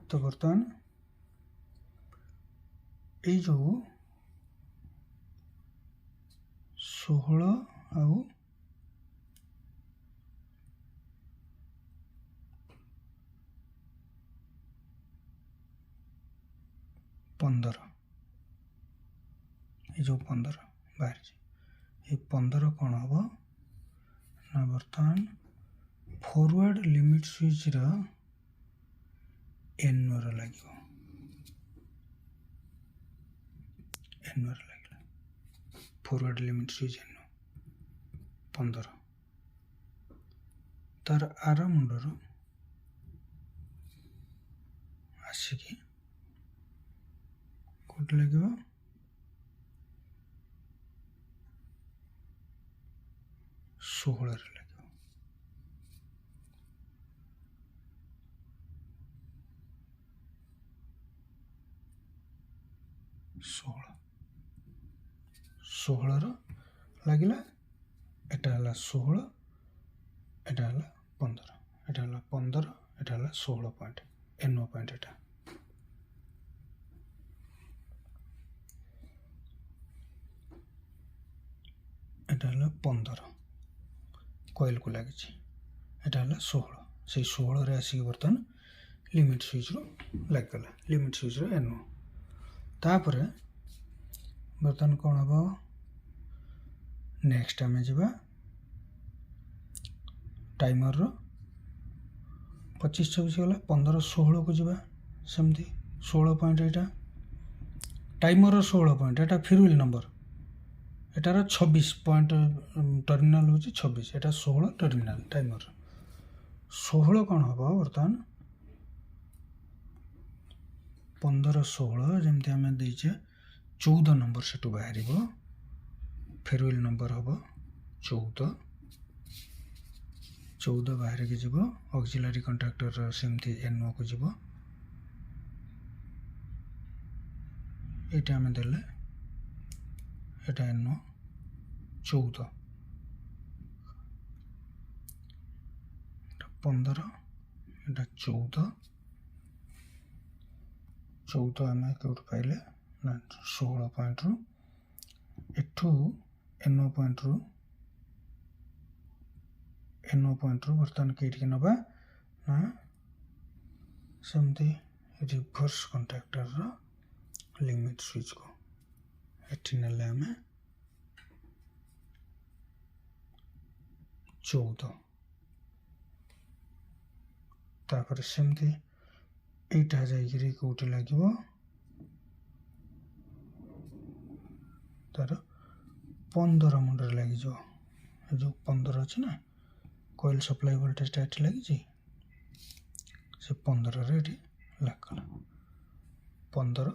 S1: ତ ବର୍ତ୍ତମାନ ଏଇ ଯେଉଁ 16 ଆଉ 15, ଏ ଯେଉଁ 15 ବାହାରିଛି, ଏ 15 କ'ଣ ହେବ ନା ବର୍ତ୍ତମାନ ଫରୱାର୍ଡ଼ ଲିମିଟ୍ ସୁଇଚ୍ର ଏନ୍ଓର ଲାଗିବ। ଏନ୍ଓର ଲାଗିଲା ଫରୱାର୍ଡ଼ ଲିମିଟ୍ ସୁଇଚ୍ ଏନ୍ଓ 15। ତାର ଆର ମୁଣ୍ଡରୁ ଆସିକି କେଉଁଠି ଲାଗିବ? 16ରେ ଲାଗିବ। 16, 16ର ଲାଗିଲା। ଏଟା ହେଲା 16, ଏଟା ହେଲା 15, ଏଟା ହେଲା 15, ଏଟା ହେଲା 16 ପଏଣ୍ଟ, ଏନ୍ଓ ପଏଣ୍ଟ ଏଟା। ଏଟା ହେଲା 15, କଏଲ୍କୁ ଲାଗିଛି। ଏଟା ହେଲା 16, ସେଇ 16ରେ ଆସିକି ବର୍ତ୍ତମାନ ଲିମିଟ୍ ସୁଇଚ୍ରୁ ଲାଗିଗଲା, ଲିମିଟ୍ ସୁଇଚ୍ର ଏନ୍ଓ। ତାପରେ ବର୍ତ୍ତମାନ କ'ଣ ହେବ? ନେକ୍ସଟ ଆମେ ଯିବା ଟାଇମର୍ର 25 26 ଗଲା, 15 16କୁ ଯିବା। ସେମିତି 16 ପଏଣ୍ଟ, ଏଇଟା ଟାଇମର୍ର 16 ପଏଣ୍ଟ, ଏଇଟା ଫିରୁଇଲ୍ ନମ୍ବର। ଏଟାର 26 ପଏଣ୍ଟ ଟର୍ମିନାଲ୍ ହେଉଛି 26, ଏଟା 16 ଟର୍ମିନାଲ୍ ଟାଇମର୍। 16 କ'ଣ ହେବ ବର୍ତ୍ତମାନ? 15 16 ଯେମିତି ଆମେ ଦେଇଛେ, 14 ନମ୍ବର ସେଠୁ ବାହାରିବ, ଫେରୱେଲ୍ ନମ୍ବର ହେବ 14। 14 ବାହାରିକି ଯିବ ଅକ୍ସିଲାରୀ କଣ୍ଟ୍ରାକ୍ଟର, ସେମିତି ଏନ୍ଓକୁ ଯିବ। ଏଇଟା ଆମେ ଦେଲେ, ଏଟା ଏନ୍ଓ 14, ଏଟା 15, ଏଟା 14। 14 ଆମେ କେଉଁଠୁ ପାଇଲେ ନା 16 ପଏଣ୍ଟରୁ, ଏଠୁ ଏନ୍ଓ ପଏଣ୍ଟରୁ। ଏନ୍ଓ ପଏଣ୍ଟରୁ ବର୍ତ୍ତମାନ କେଇଠିକି ନେବା ନା ସେମିତି ରିଭର୍ସ କଣ୍ଟ୍ରାକ୍ଟରର ଲିମିଟ୍ ସୁଇଚ୍କୁ ଏଠି ନେଲେ ଆମେ 14। ତାପରେ ସେମିତି ଏଇଟା ଯାଇକିରି କେଉଁଠି ଲାଗିବ? ତାର 15 ମୁଣ୍ଡରେ ଲାଗିଯିବ। ଏ ଯେଉଁ 15 ଅଛି ନା, କଏଲ୍ ସପ୍ଲାଇ ଭୋଲ୍ଟେଜଟା ଏଠି ଲାଗିଛି, ସେ 15ରେ ଏଠି ଲାଗିଗଲା, 15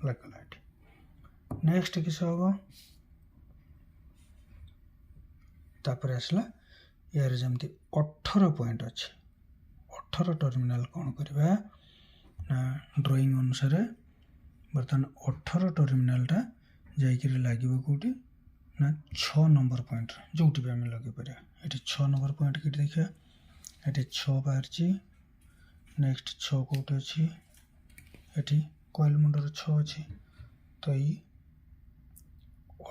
S1: ଲାଗିଗଲା ଏଠି। ନେକ୍ସଟ କିସ ହେବ? ତାପରେ ଆସିଲା ୟାର ଯେମିତି 18 ପଏଣ୍ଟ ଅଛି, 18 ଟର୍ମିନାଲ କ'ଣ କରିବା ନା ଡ୍ରଇଂ ଅନୁସାରେ ବର୍ତ୍ତମାନ 18 ଟର୍ମିନାଲଟା ଯାଇକିରି ଲାଗିବ କେଉଁଠି ନା 6 ନମ୍ବର ପଏଣ୍ଟରେ, ଯେଉଁଠି ବି ଆମେ ଲଗେଇ ପାରିବା। ଏଠି 6 ନମ୍ବର ପଏଣ୍ଟ କେଠି ଦେଖିବା? ଏଠି 6 ବାହାରିଛି। ନେକ୍ସଟ 6 କେଉଁଠି ଅଛି? ଏଠି କଏଲ୍ ମୁଣ୍ଡରେ 6 ଅଛି। ତ ଏଇ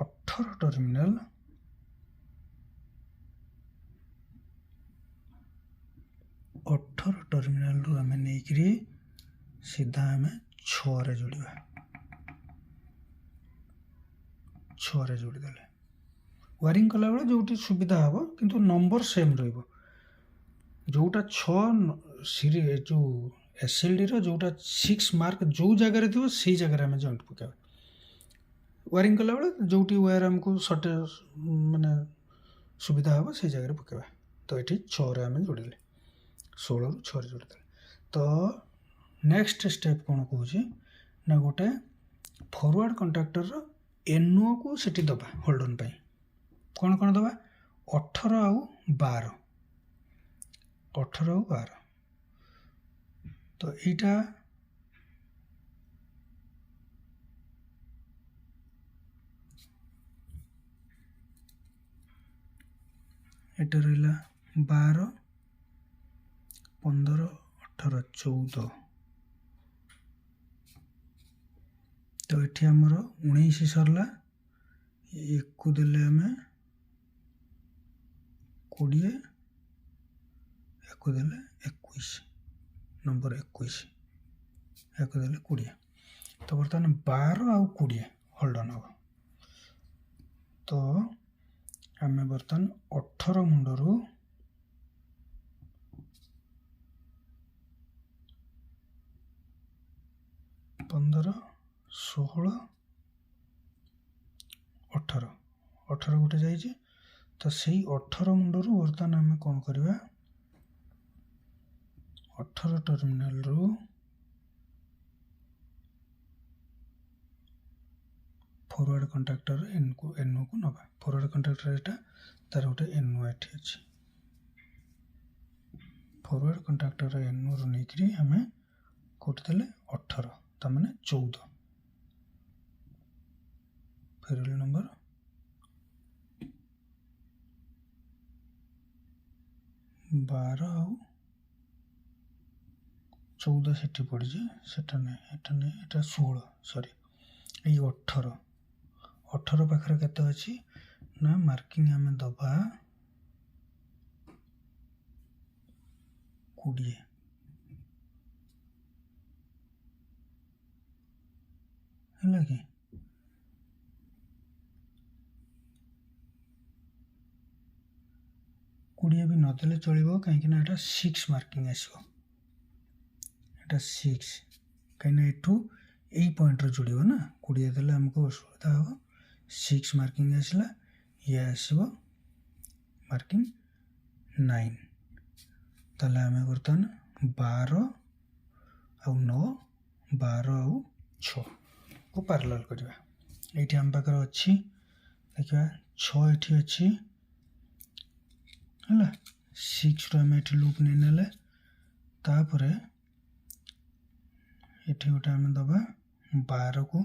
S1: 18 ଟର୍ମିନାଲ, 18 ଟର୍ମିନାଲରୁ ଆମେ ନେଇକିରି ସିଧା ଆମେ 6ରେ ଯୋଡ଼ିବା। 6ରେ ଯୋଡ଼ିଦେଲେ ୱାରିଂ କଲାବେଳେ ଯେଉଁଠି ସୁବିଧା ହେବ, କିନ୍ତୁ ନମ୍ବର ସେମ୍ ରହିବ। ଯେଉଁଟା 6 ସିରି, ଯେଉଁ ଏସ୍ଏଲ୍ଡିର ଯେଉଁଟା 6 ମାର୍କ ଯେଉଁ ଜାଗାରେ ଥିବ, ସେଇ ଜାଗାରେ ଆମେ ଜଏଣ୍ଟ ପକାଇବା। ୱାରିଂ କଲାବେଳେ ଯେଉଁଠି ୱାୟାର ଆମକୁ ସର୍ଟ ମାନେ ସୁବିଧା ହେବ, ସେଇ ଜାଗାରେ ପକାଇବା। ତ ଏଠି 6ରେ ଆମେ ଯୋଡ଼ିଲେ, 16ରୁ 6ରେ ଯୋଡ଼ିଦେଲେ। ତ ନେକ୍ସଟ ଷ୍ଟେପ୍ କ'ଣ କହୁଛି ନା, ଗୋଟେ ଫରୱାର୍ଡ଼ କଣ୍ଟ୍ରାକ୍ଟରର ଏନ୍ଓକୁ ସେଠି ଦେବା ହୋଲ୍ଡ ଅନ୍ ପାଇଁ। କ'ଣ କ'ଣ ଦେବା? 18 ଆଉ 12, 18 ଆଉ 12। ତ ଏଇଟା ଏଇଟା ରହିଲା 12, 15, 18, 14। ତ ଏଠି ଆମର 19 ସରିଲା। ଏକୁ ଦେଲେ ଆମେ 20, ୟାକୁ ଦେଲେ 21, ନମ୍ବର 21, ୟାକୁ ଦେଲେ 20। ତ ବର୍ତ୍ତମାନ 12 ଆଉ 20 ହୋଲ୍ଡ ଅନ୍ ହେବ। ତ ଆମେ ବର୍ତ୍ତମାନ 18 ମୁଣ୍ଡରୁ 15, 16, 18, 18 ଗୋଟେ ଯାଇଛି। ତ ସେଇ 18 ମୁଣ୍ଡରୁ ବର୍ତ୍ତମାନ ଆମେ କ'ଣ କରିବା? 18 ଟର୍ମିନାଲରୁ ଫରୱାର୍ଡ଼ କଣ୍ଟ୍ରାକ୍ଟର ଏନ୍କୁ, ଏନ୍ଓକୁ ନେବା। ଫରୱାର୍ଡ଼ କଣ୍ଟ୍ରାକ୍ଟର ଏଇଟା, ତାର ଗୋଟେ ଏନ୍ଓ ଏଠି ଅଛି। ଫରୱାର୍ଡ଼ କଣ୍ଟ୍ରାକ୍ଟର ଏନ୍ଓରୁ ନେଇକରି ଆମେ କେଉଁଠି ଦେଲେ? 18, ତାମାନେ 14, ଫେରୁଲ ନମ୍ବର 12 ଆଉ 14 ସେଠି ପଡ଼ିଛି, ସେଟା ନାହିଁ, ଏଟା ନାହିଁ, ଏଟା 16, ସରି, ଏଇ 18। 18 ପାଖରେ କେତେ ଅଛି ନା, ମାର୍କିଂ ଆମେ ଦେବା 20। ହେଲା କି? 20 ବି ନଦେଲେ ଚଳିବ, କାହିଁକିନା ଏଇଟା 6 ମାର୍କିଂ ଆସିବ। ଏଇଟା 6, କାହିଁକିନା ଏଠୁ ଏଇ ପଏଣ୍ଟରେ ଯୋଡ଼ିବ ନା, 20 ଦେଲେ ଆମକୁ ଅସୁବିଧା ହେବ। 6 ମାର୍କିଂ ଆସିଲା, ଇଏ ଆସିବ ମାର୍କିଂ 9। ତାହେଲେ ଆମେ ବର୍ତ୍ତମାନ 12 ଆଉ 9, 12 ଆଉ 6କୁ ପାରାଲାଲ କରିବା। ଏଇଠି ଆମ ପାଖରେ ଅଛି, ଦେଖିବା, 6 ଏଠି ଅଛି। ହେଲା, 6ରୁ ଆମେ ଏଠି ଲୁପ୍ ନେଇନେଲେ। ତାପରେ ଏଠି ଗୋଟେ ଆମେ ଦେବା 12କୁ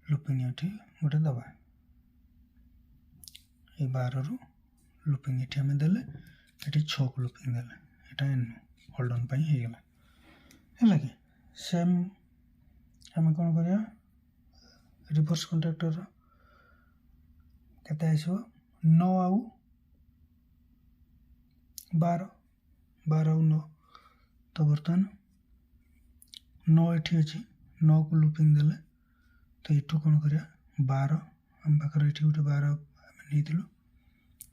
S1: ଲୁପିଂ, ଏଠି ଗୋଟେ ଦେବା। ଏଇ 12ରୁ ଲୁପିଂ ଏଠି ଆମେ ଦେଲେ, ଏଠି 6କୁ ଲୁପିଂ ଦେଲେ, ଏଟା ଏନ୍ ହୋଲ୍ଡ ଅନ୍ ପାଇଁ ହେଇଗଲା। ହେଲା କି? ସେମ୍ ଆମେ କ'ଣ କରିବା? ରିଭର୍ସ କଣ୍ଟ୍ରାକ୍ଟର କେତେ ଆସିବ? 9 ଆଉ 12, 12 ଆଉ 9। ତ ବର୍ତ୍ତମାନ 9 ଏଠି ଅଛି, 9କୁ ଲୁପିଂ ଦେଲେ। ତ ଏଠୁ କ'ଣ କରିବା? 12 ଆମ ପାଖରେ ଏଠି ଗୋଟେ 12 ଆମେ ନେଇଥିଲୁ।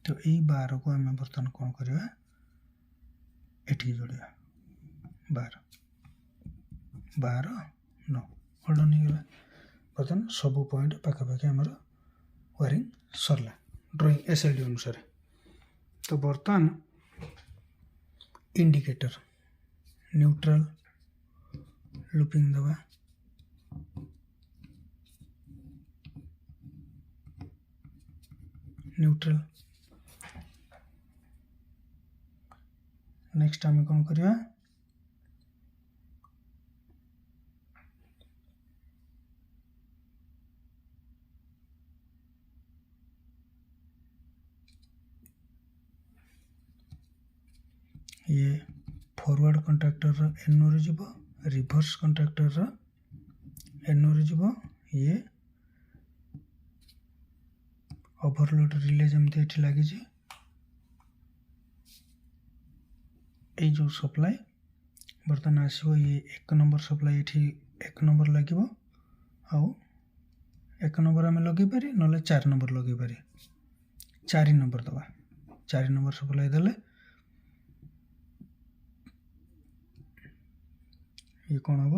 S1: ତ ଏଇ 12କୁ ଆମେ ବର୍ତ୍ତମାନ କ'ଣ କରିବା? ଏଠିକି ଯୋଡ଼ିବା। 12, 12, 9, ହୋଲ୍ଡ ଅନ୍ ହେଇଗଲା। ବର୍ତ୍ତମାନ ସବୁ ପଏଣ୍ଟ ପାଖାପାଖି ଆମର ୱାରିଂ ସରିଲା ଡ୍ରଇଂ ଏସ୍ ଏଲ୍ ଡି ଅନୁସାରେ। ତ ବର୍ତ୍ତମାନ ଇଣ୍ଡିକେଟର ନ୍ୟୁଟ୍ରାଲ ଲୁପିଂ ଦେବା। ନ୍ୟୁଟ୍ରାଲ, ନେକ୍ସଟ ଆମେ କ'ଣ କରିବା? ଇଏ ଫରୱାର୍ଡ଼ କଣ୍ଟ୍ରାକ୍ଟରର ଏନ୍ଓରେ ଯିବ, ରିଭର୍ସ କଣ୍ଟ୍ରାକ୍ଟରର ଏନ୍ଓରେ ଯିବ। ଇଏ ଓଭରଲୋଡ଼ ରିଲେ ଯେମିତି ଏଠି ଲାଗିଛି, ଏଇ ଯେଉଁ ସପ୍ଲାଏ ବର୍ତ୍ତମାନ ଆସିବ, ଇଏ 1 ନମ୍ବର ସପ୍ଲାଏ ଏଠି 1 ନମ୍ବର ଲାଗିବ। ଆଉ 1 ନମ୍ବର ଆମେ ଲଗେଇ ପାରିବା, ନହେଲେ 4 ନମ୍ବର ଲଗେଇ ପାରିବା। 4 ନମ୍ବର ଦେବା। 4 ନମ୍ବର ସପ୍ଲାଏ ଦେଲେ ଇଏ କ'ଣ ହେବ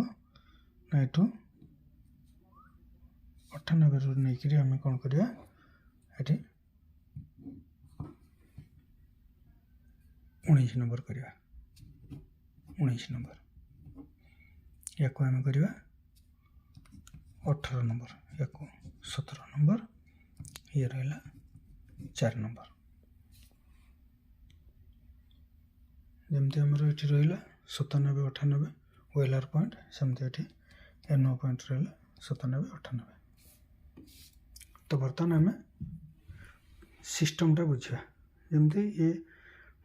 S1: ନା ଏଠୁ 98ରୁ ନେଇକରି ଆମେ କ'ଣ କରିବା, ଏଠି 19 ନମ୍ବର କରିବା। 19 ନମ୍ବର ୟାକୁ ଆମେ କରିବା 18 ନମ୍ବର, ୟାକୁ 17 ନମ୍ବର, ଇଏ ରହିଲା 4 ନମ୍ବର। ଯେମିତି ଆମର ଏଠି ରହିଲା 97 98 ୱେଲାର ପଏଣ୍ଟ, ସେମିତି ଏଠି ଏନ୍ଓ ପଏଣ୍ଟ ରହିଲା 97 98। ତ ବର୍ତ୍ତମାନ ଆମେ ସିଷ୍ଟମଟା ବୁଝିବା। ଯେମିତି ଇଏ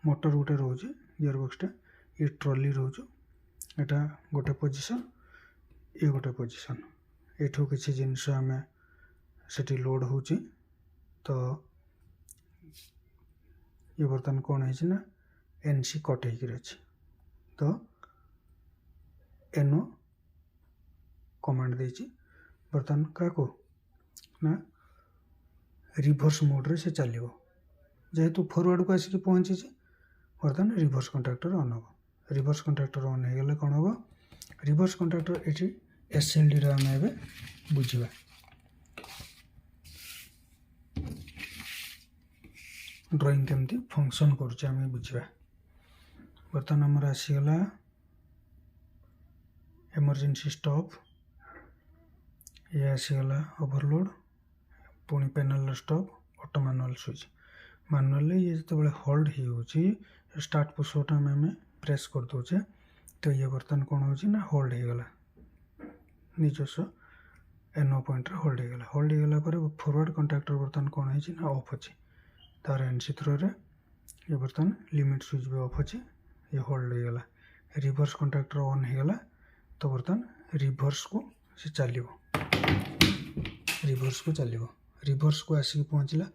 S1: ମୋଟର ଗୋଟେ ରହୁଛି, ଗିୟର ବକ୍ସଟା, ଇଏ ଟ୍ରଲି ରହୁଛି, ଏଇଟା ଗୋଟେ ପୋଜିସନ୍, ଇଏ ଗୋଟେ ପୋଜିସନ୍। ଏଠୁ କିଛି ଜିନିଷ ଆମେ ସେଠି ଲୋଡ଼ ହେଉଛି। ତ ଇଏ ବର୍ତ୍ତମାନ କ'ଣ ହେଇଛି ନା ଏନ୍ ସି କଟ୍ ହେଇକିରି ଅଛି। ତ ଏନ୍ଓ କମାଣ୍ଡ ଦେଇଛି ବର୍ତ୍ତମାନ କାହାକୁ ନା ରିଭର୍ସ ମୋଡ଼୍ରେ ସେ ଚାଲିବ। ଯେହେତୁ ଫରୱାର୍ଡ଼କୁ ଆସିକି ପହଞ୍ଚିଛି, ବର୍ତ୍ତମାନ ରିଭର୍ସ କଣ୍ଟ୍ରାକ୍ଟର ଅନ୍ ହେବ। ରିଭର୍ସ କଣ୍ଟ୍ରାକ୍ଟର ଅନ୍ ହେଇଗଲେ କ'ଣ ହେବ? ରିଭର୍ସ କଣ୍ଟ୍ରାକ୍ଟର ଏଠି ଏସ୍ଏଲ୍ଡିର ଆମେ ଏବେ ବୁଝିବା। ଡ୍ରଇଂ କେମିତି ଫଙ୍କସନ୍ କରୁଛି ଆମେ ବୁଝିବା। ବର୍ତ୍ତମାନ ଆମର ଆସିଗଲା ଏମର୍ଜେନ୍ସି ଷ୍ଟପ୍, ଇଏ ଆସିଗଲା ଓଭରଲୋଡ଼, ପୁଣି ପ୍ୟାନେଲ୍ର ଷ୍ଟପ୍, ଅଟୋ ମାନୁଆଲ୍ ସୁଇଚ୍। ମାନୁଆଲ୍ରେ ଇଏ ଯେତେବେଳେ ହୋଲ୍ଡ ହେଇଯାଉଛି, ଷ୍ଟାର୍ଟ ପୁସ୍ ବଟନ୍ ଆମେ ପ୍ରେସ୍ କରିଦେଉଛେ, ତ ଇଏ ବର୍ତ୍ତମାନ କ'ଣ ହେଉଛି ନା ହୋଲ୍ଡ ହେଇଗଲା, ନିଜସ୍ୱ ଏନ୍ଓ ପଏଣ୍ଟରେ ହୋଲ୍ଡ ହେଇଗଲା। ହୋଲ୍ଡ ହେଇଗଲା ପରେ ଫରୱାର୍ଡ଼ କଣ୍ଟ୍ରାକ୍ଟର ବର୍ତ୍ତମାନ କ'ଣ ହେଇଛି ନା ଅଫ୍ ଅଛି। ତାର ଏନ୍ ସି ଥ୍ରୋରେ ଇଏ ବର୍ତ୍ତମାନ ଲିମିଟ୍ ସୁଇଚ୍ ବି ଅଫ୍ ଅଛି, ଇଏ ହୋଲ୍ଡ ହେଇଗଲା। ରିଭର୍ସ କଣ୍ଟ୍ରାକ୍ଟର ଅନ୍ ହେଇଗଲା, ତ ବର୍ତ୍ତମାନ ରିଭର୍ସକୁ ସେ ଚାଲିବ, ରିଭର୍ସକୁ ଚାଲିବ। ରିଭର୍ସକୁ ଆସିକି ପହଞ୍ଚିଲା,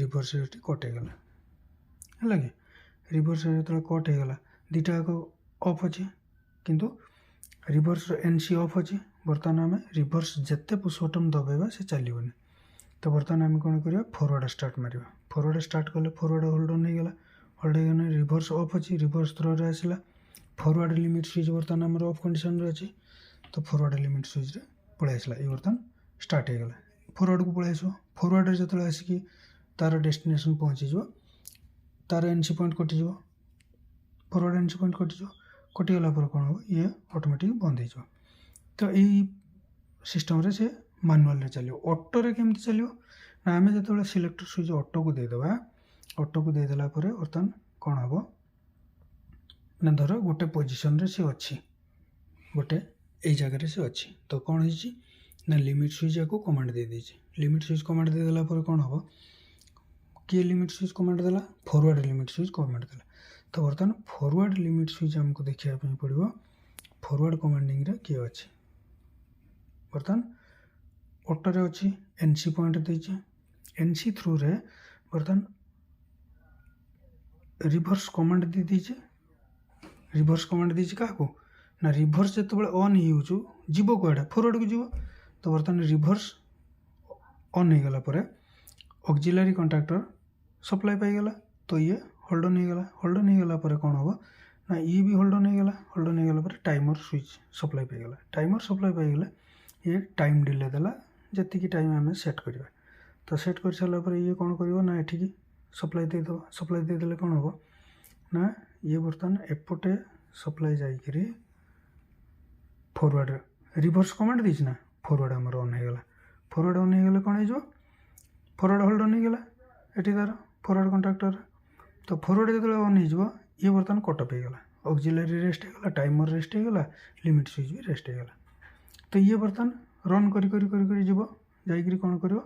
S1: ରିଭର୍ସ ଏଠି କଟ୍ ହେଇଗଲା। ହେଲା କି? ରିଭର୍ସ ଯେତେବେଳେ କଟ୍ ହେଇଗଲା, ଦୁଇଟା ଯାକ ଅଫ୍ ଅଛି, କିନ୍ତୁ ରିଭର୍ସର ଏନ୍ ସି ଅଫ୍ ଅଛି। ବର୍ତ୍ତମାନ ଆମେ ରିଭର୍ସ ଯେତେ ପୁସ୍ ବଟନ୍ ଦବାଇବା ସେ ଚାଲିବନି। ତ ବର୍ତ୍ତମାନ ଆମେ କ'ଣ କରିବା, ଫରୱାର୍ଡ଼ ଷ୍ଟାର୍ଟ ମାରିବା। ଫରୱାର୍ଡ଼ ଷ୍ଟାର୍ଟ କଲେ ଫରୱାର୍ଡ଼ ହୋଲ୍ଡ ଅନ୍ ହେଇଗଲା। ହୋଲ୍ଡ ହେଇଗଲେ ରିଭର୍ସ ଅଫ୍ ଅଛି, ରିଭର୍ସ ଥ୍ରୋରେ ଆସିଲା। ଫରୱାର୍ଡ଼ ଲିମିଟ୍ ସୁଇଚ୍ ବର୍ତ୍ତମାନ ଆମର ଅଫ୍ କଣ୍ଡିସନ୍ରେ ଅଛି, ତ ଫରୱାର୍ଡ଼ ଲିମିଟ୍ ସୁଇଚ୍ରେ ପଳେଇ ଆସିଲା। ଇଏ ବର୍ତ୍ତମାନ ଷ୍ଟାର୍ଟ ହେଇଗଲା, ଫରୱାର୍ଡ଼କୁ ପଳେଇ ଆସିବ। ଫରୱାର୍ଡ଼ରେ ଯେତେବେଳେ ଆସିକି ତାର ଡେଷ୍ଟିନେସନ୍ ପହଞ୍ଚିଯିବ, ତାର ଏନ୍ ସି ପଏଣ୍ଟ କଟିଯିବ, ଫରୱାର୍ଡ଼ ଏନ୍ ସି ପଏଣ୍ଟ କଟିଯିବ। କଟିଗଲା ପରେ କ'ଣ ହେବ, ଇଏ ଅଟୋମେଟିକ୍ ବନ୍ଦ ହେଇଯିବ। ତ ଏଇ ସିଷ୍ଟମ୍ରେ ସେ ମାନୁଆଲ୍ରେ ଚାଲିବ। ଅଟୋରେ କେମିତି ଚାଲିବ ନା ଆମେ ଯେତେବେଳେ ସିଲେକ୍ଟର ସୁଇଚ୍ ଅଟୋକୁ ଦେଇଦେବା, ଅଟୋକୁ ଦେଇଦେଲା ପରେ ବର୍ତ୍ତମାନ କ'ଣ ହେବ ନା ଧର ଗୋଟେ ପୋଜିସନ୍ରେ ସେ ଅଛି, ଗୋଟେ ଏଇ ଜାଗାରେ ସେ ଅଛି। ତ କ'ଣ ହେଇଛି ନା ଲିମିଟ୍ ସୁଇଚ୍ ୟାକୁ କମାଣ୍ଡ ଦେଇଦେଇଛି। ଲିମିଟ୍ ସୁଇଚ୍ କମାଣ୍ଡ ଦେଇଦେଲା ପରେ କ'ଣ ହେବ, କିଏ ଲିମିଟ୍ ସୁଇଚ୍ କମାଣ୍ଡ ଦେଲା? ଫରୱାର୍ଡ଼ ଲିମିଟ୍ ସୁଇଚ୍ କମାଣ୍ଡ ଦେଲା। ତ ବର୍ତ୍ତମାନ ଫରୱାର୍ଡ଼ ଲିମିଟ୍ ସୁଇଚ୍ ଆମକୁ ଦେଖିବା ପାଇଁ ପଡ଼ିବ, ଫରୱାର୍ଡ଼ କମାଣ୍ଡିଂରେ କିଏ ଅଛି। ବର୍ତ୍ତମାନ ଅଟୋରେ ଅଛି, ଏନ୍ ସି ପଏଣ୍ଟ ଦେଇଛି। ଏନ୍ ସି ଥ୍ରୁରେ ବର୍ତ୍ତମାନ ରିଭର୍ସ କମାଣ୍ଡ ଦେଇଦେଇଛି। ରିଭର୍ସ କମାଣ୍ଡ ଦେଇଛି କାହାକୁ ନା ରିଭର୍ସ ଯେତେବେଳେ ଅନ୍ ହେଇଯାଉଛୁ ଯିବ କୁଆଡ଼େ, ଫରୱାର୍ଡ଼କୁ ଯିବ। ତ ବର୍ତ୍ତମାନ ରିଭର୍ସ ଅନ୍ ହେଇଗଲା ପରେ ଅକ୍ଜିଲାରୀ କଣ୍ଟ୍ରାକ୍ଟର ସପ୍ଲାଏ ପାଇଗଲା, ତ ଇଏ ହୋଲ୍ଡ ଅନ୍ ହେଇଗଲା। ହୋଲ୍ଡ ଅନ୍ ହେଇଗଲା ପରେ କ'ଣ ହେବ ନା ଇଏ ବି ହୋଲ୍ଡ ଅନ୍ ହେଇଗଲା। ହୋଲ୍ଡ ଅନ୍ ହେଇଗଲା ପରେ ଟାଇମର୍ ସୁଇଚ୍ ସପ୍ଲାଏ ପାଇଗଲା। ଟାଇମର୍ ସପ୍ଲାଏ ପାଇଗଲେ ଇଏ ଟାଇମ୍ ଡିଲେ ଦେଲା, ଯେତିକି ଟାଇମ୍ ଆମେ ସେଟ୍ କରିବା। ତ ସେଟ୍ କରିସାରିଲା ପରେ ଇଏ କ'ଣ କରିବ ନା ଏଠିକି ସପ୍ଲାଏ ଦେଇଦେବ। ସପ୍ଲାଏ ଦେଇଦେଲେ କ'ଣ ହେବ ନା ଇଏ ବର୍ତ୍ତମାନ ଏପଟେ ସପ୍ଲାଏ ଯାଇକରି ଫରୱାର୍ଡ଼ ରିଭର୍ସ କମାଣ୍ଡ ଦେଇଛି ନା ଫରୱାର୍ଡ଼ ଆମର ଅନ୍ ହେଇଗଲା। ଫରୱାର୍ଡ଼ ଅନ୍ ହେଇଗଲେ କ'ଣ ହେଇଯିବ, ଫରୱାର୍ଡ଼ ହୋଲ୍ଡ ଅନ୍ ହେଇଗଲା ଏଠି ତାର ଫରୱାର୍ଡ଼ କଣ୍ଟ୍ରାକ୍ଟର। ତ ଫରୱାର୍ଡ଼ ଯେତେବେଳେ ଅନ୍ ହେଇଯିବ ଇଏ ବର୍ତ୍ତମାନ କଟ୍ ଅଫ୍ ହେଇଗଲା, ଅକ୍ଜିଲାରୀ ରେଷ୍ଟ ହେଇଗଲା, ଟାଇମର୍ ରେଷ୍ଟ ହେଇଗଲା, ଲିମିଟ୍ ସୁଇଚ୍ ବି ରେଷ୍ଟ ହେଇଗଲା। ତ ଇଏ ବର୍ତ୍ତମାନ ରନ୍ କରି କରି କରି କରି ଯିବ, ଯାଇକରି କ'ଣ କରିବ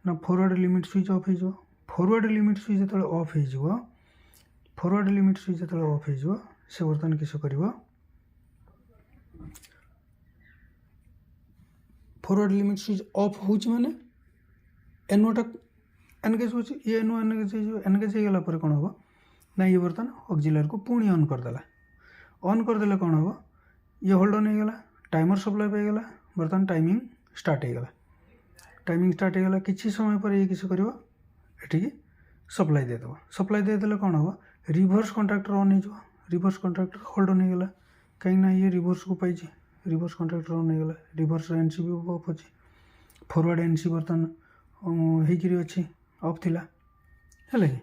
S1: ନା ଫରୱାର୍ଡ଼ ଲିମିଟ୍ ସୁଇଚ୍ ଅଫ୍ ହେଇଯିବ। ଫରୱାର୍ଡ଼ ଲିମିଟ୍ ସୁଇଚ୍ ଯେତେବେଳେ ଅଫ୍ ହେଇଯିବ, ଫରୱାର୍ଡ଼ ଲିମିଟ୍ ସୁଇଚ୍ ଯେତେବେଳେ ଅଫ୍ ହେଇଯିବ ସେ ବର୍ତ୍ତମାନ କିସ କରିବ, ଫରୱାର୍ଡ଼ ଲିମିଟ୍ ସୁଇଚ୍ ଅଫ୍ ହେଉଛି ମାନେ ଏନ୍ଓଟା ଏନଗେଜ୍ ହେଉଛି। ଇଏ ଏନ୍ଓ ଏନଗେଜ୍ ହେଇଯିବ। ଏନଗେଜ୍ ହେଇଗଲା ପରେ କ'ଣ ହେବ ନା, ଇଏ ବର୍ତ୍ତମାନ ଅକ୍ଜିଲାରୀକୁ ପୁଣି ଅନ୍ କରିଦେଲା। ଅନ୍ କରିଦେଲେ କ'ଣ ହେବ? ଇଏ ହୋଲ୍ଡ ଅନ୍ ହେଇଗଲା, ଟାଇମର୍ ସପ୍ଲାଏ ପାଇଗଲା। ବର୍ତ୍ତମାନ ଟାଇମିଂ ଷ୍ଟାର୍ଟ ହେଇଗଲା। ଟାଇମିଂ ଷ୍ଟାର୍ଟ ହେଇଗଲା, କିଛି ସମୟ ପରେ ଇଏ କିଛି କରିବ, ଏଠିକି ସପ୍ଲାଏ ଦେଇଦେବ। ସପ୍ଲାଏ ଦେଇଦେଲେ କ'ଣ ହେବ? ରିଭର୍ସ କଣ୍ଟ୍ରାକ୍ଟର ଅନ୍ ହେଇଯିବ। ରିଭର୍ସ କଣ୍ଟ୍ରାକ୍ଟର ହୋଲ୍ଡ ଅନ୍ ହେଇଗଲା, କାହିଁକିନା ଇଏ ରିଭର୍ସକୁ ପାଇଛି। ରିଭର୍ସ କଣ୍ଟ୍ରାକ୍ଟର ଅନ୍ ହେଇଗଲା। Reverse N C B of ଅଛି, ଫରୱାର୍ଡ଼ ଏନ୍ ସି ବର୍ତ୍ତମାନ ହେଇକିରି ଅଛି, ଅଫ୍ ଥିଲା। ହେଲା କି?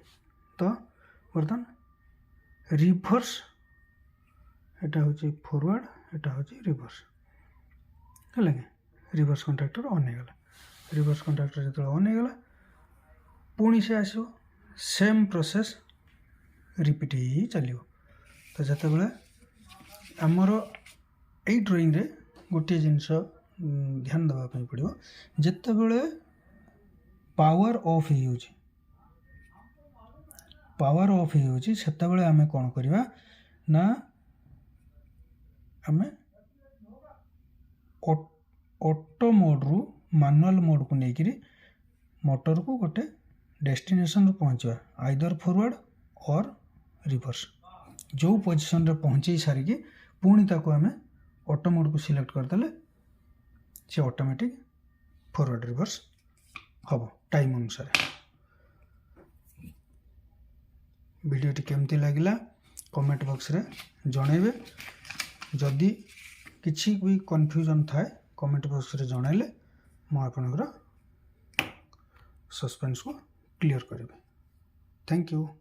S1: ତ ବର୍ତ୍ତମାନ ରିଭର୍ସ, ଏଟା ହେଉଛି ଫରୱାର୍ଡ଼, ଏଟା ହେଉଛି ରିଭର୍ସ। ହେଲା କି? ରିଭର୍ସ କଣ୍ଟ୍ରାକ୍ଟର ଅନ୍ ହେଇଗଲା। ରିଭର୍ସ କଣ୍ଟ୍ରାକ୍ଟର ଯେତେବେଳେ ଅନ୍ ହେଇଗଲା, ପୁଣି ସେ ଆସିବ, ସେମ୍ ପ୍ରୋସେସ୍ ରିପିଟ୍ ହେଇ ଚାଲିବ। ତ ଯେତେବେଳେ ଆମର ଏଇ ଡ୍ରଇଂରେ ଗୋଟିଏ ଜିନିଷ ଧ୍ୟାନ ଦେବା ପାଇଁ ପଡ଼ିବ, ଯେତେବେଳେ ପାୱାର ଅଫ୍ ହେଇଯାଉଛି, ପାୱାର ଅଫ୍ ହେଇଯାଉଛି, ସେତେବେଳେ ଆମେ କ'ଣ କରିବା ନା, ଆମେ ଅଟୋ ମୋଡ଼ରୁ ମାନୁଆଲ୍ ମୋଡ଼କୁ ନେଇକିରି ମଟରକୁ ଗୋଟେ ଡେଷ୍ଟିନେସନ୍ରେ ପହଞ୍ଚିବା, ଆଇଦର ଫରୱାର୍ଡ଼ ଅର୍ ରିଭର୍ସ। ଯେଉଁ ପୋଜିସନ୍ରେ ପହଞ୍ଚେଇ ସାରିକି ପୁଣି ତାକୁ ଆମେ ଅଟୋ ମୋଡ଼କୁ ସିଲେକ୍ଟ କରିଦେଲେ ସେ ଅଟୋମେଟିକ୍ ଫରୱାର୍ଡ଼ ରିଭର୍ସ ହେବ ଟାଇମ୍ ଅନୁସାରେ। ଭିଡ଼ିଓଟି କେମିତି ଲାଗିଲା, କମେଣ୍ଟ ବକ୍ସରେ ଜଣାଇବେ। ଯଦି କିଛି ବି କନଫ୍ୟୁଜନ୍ ଥାଏ, କମେଣ୍ଟ ବକ୍ସରେ ଜଣାଇଲେ ମୁଁ ଆପଣଙ୍କର ସସ୍ପେନ୍ସକୁ କ୍ଲିଅର୍ କରିବି। Thank you.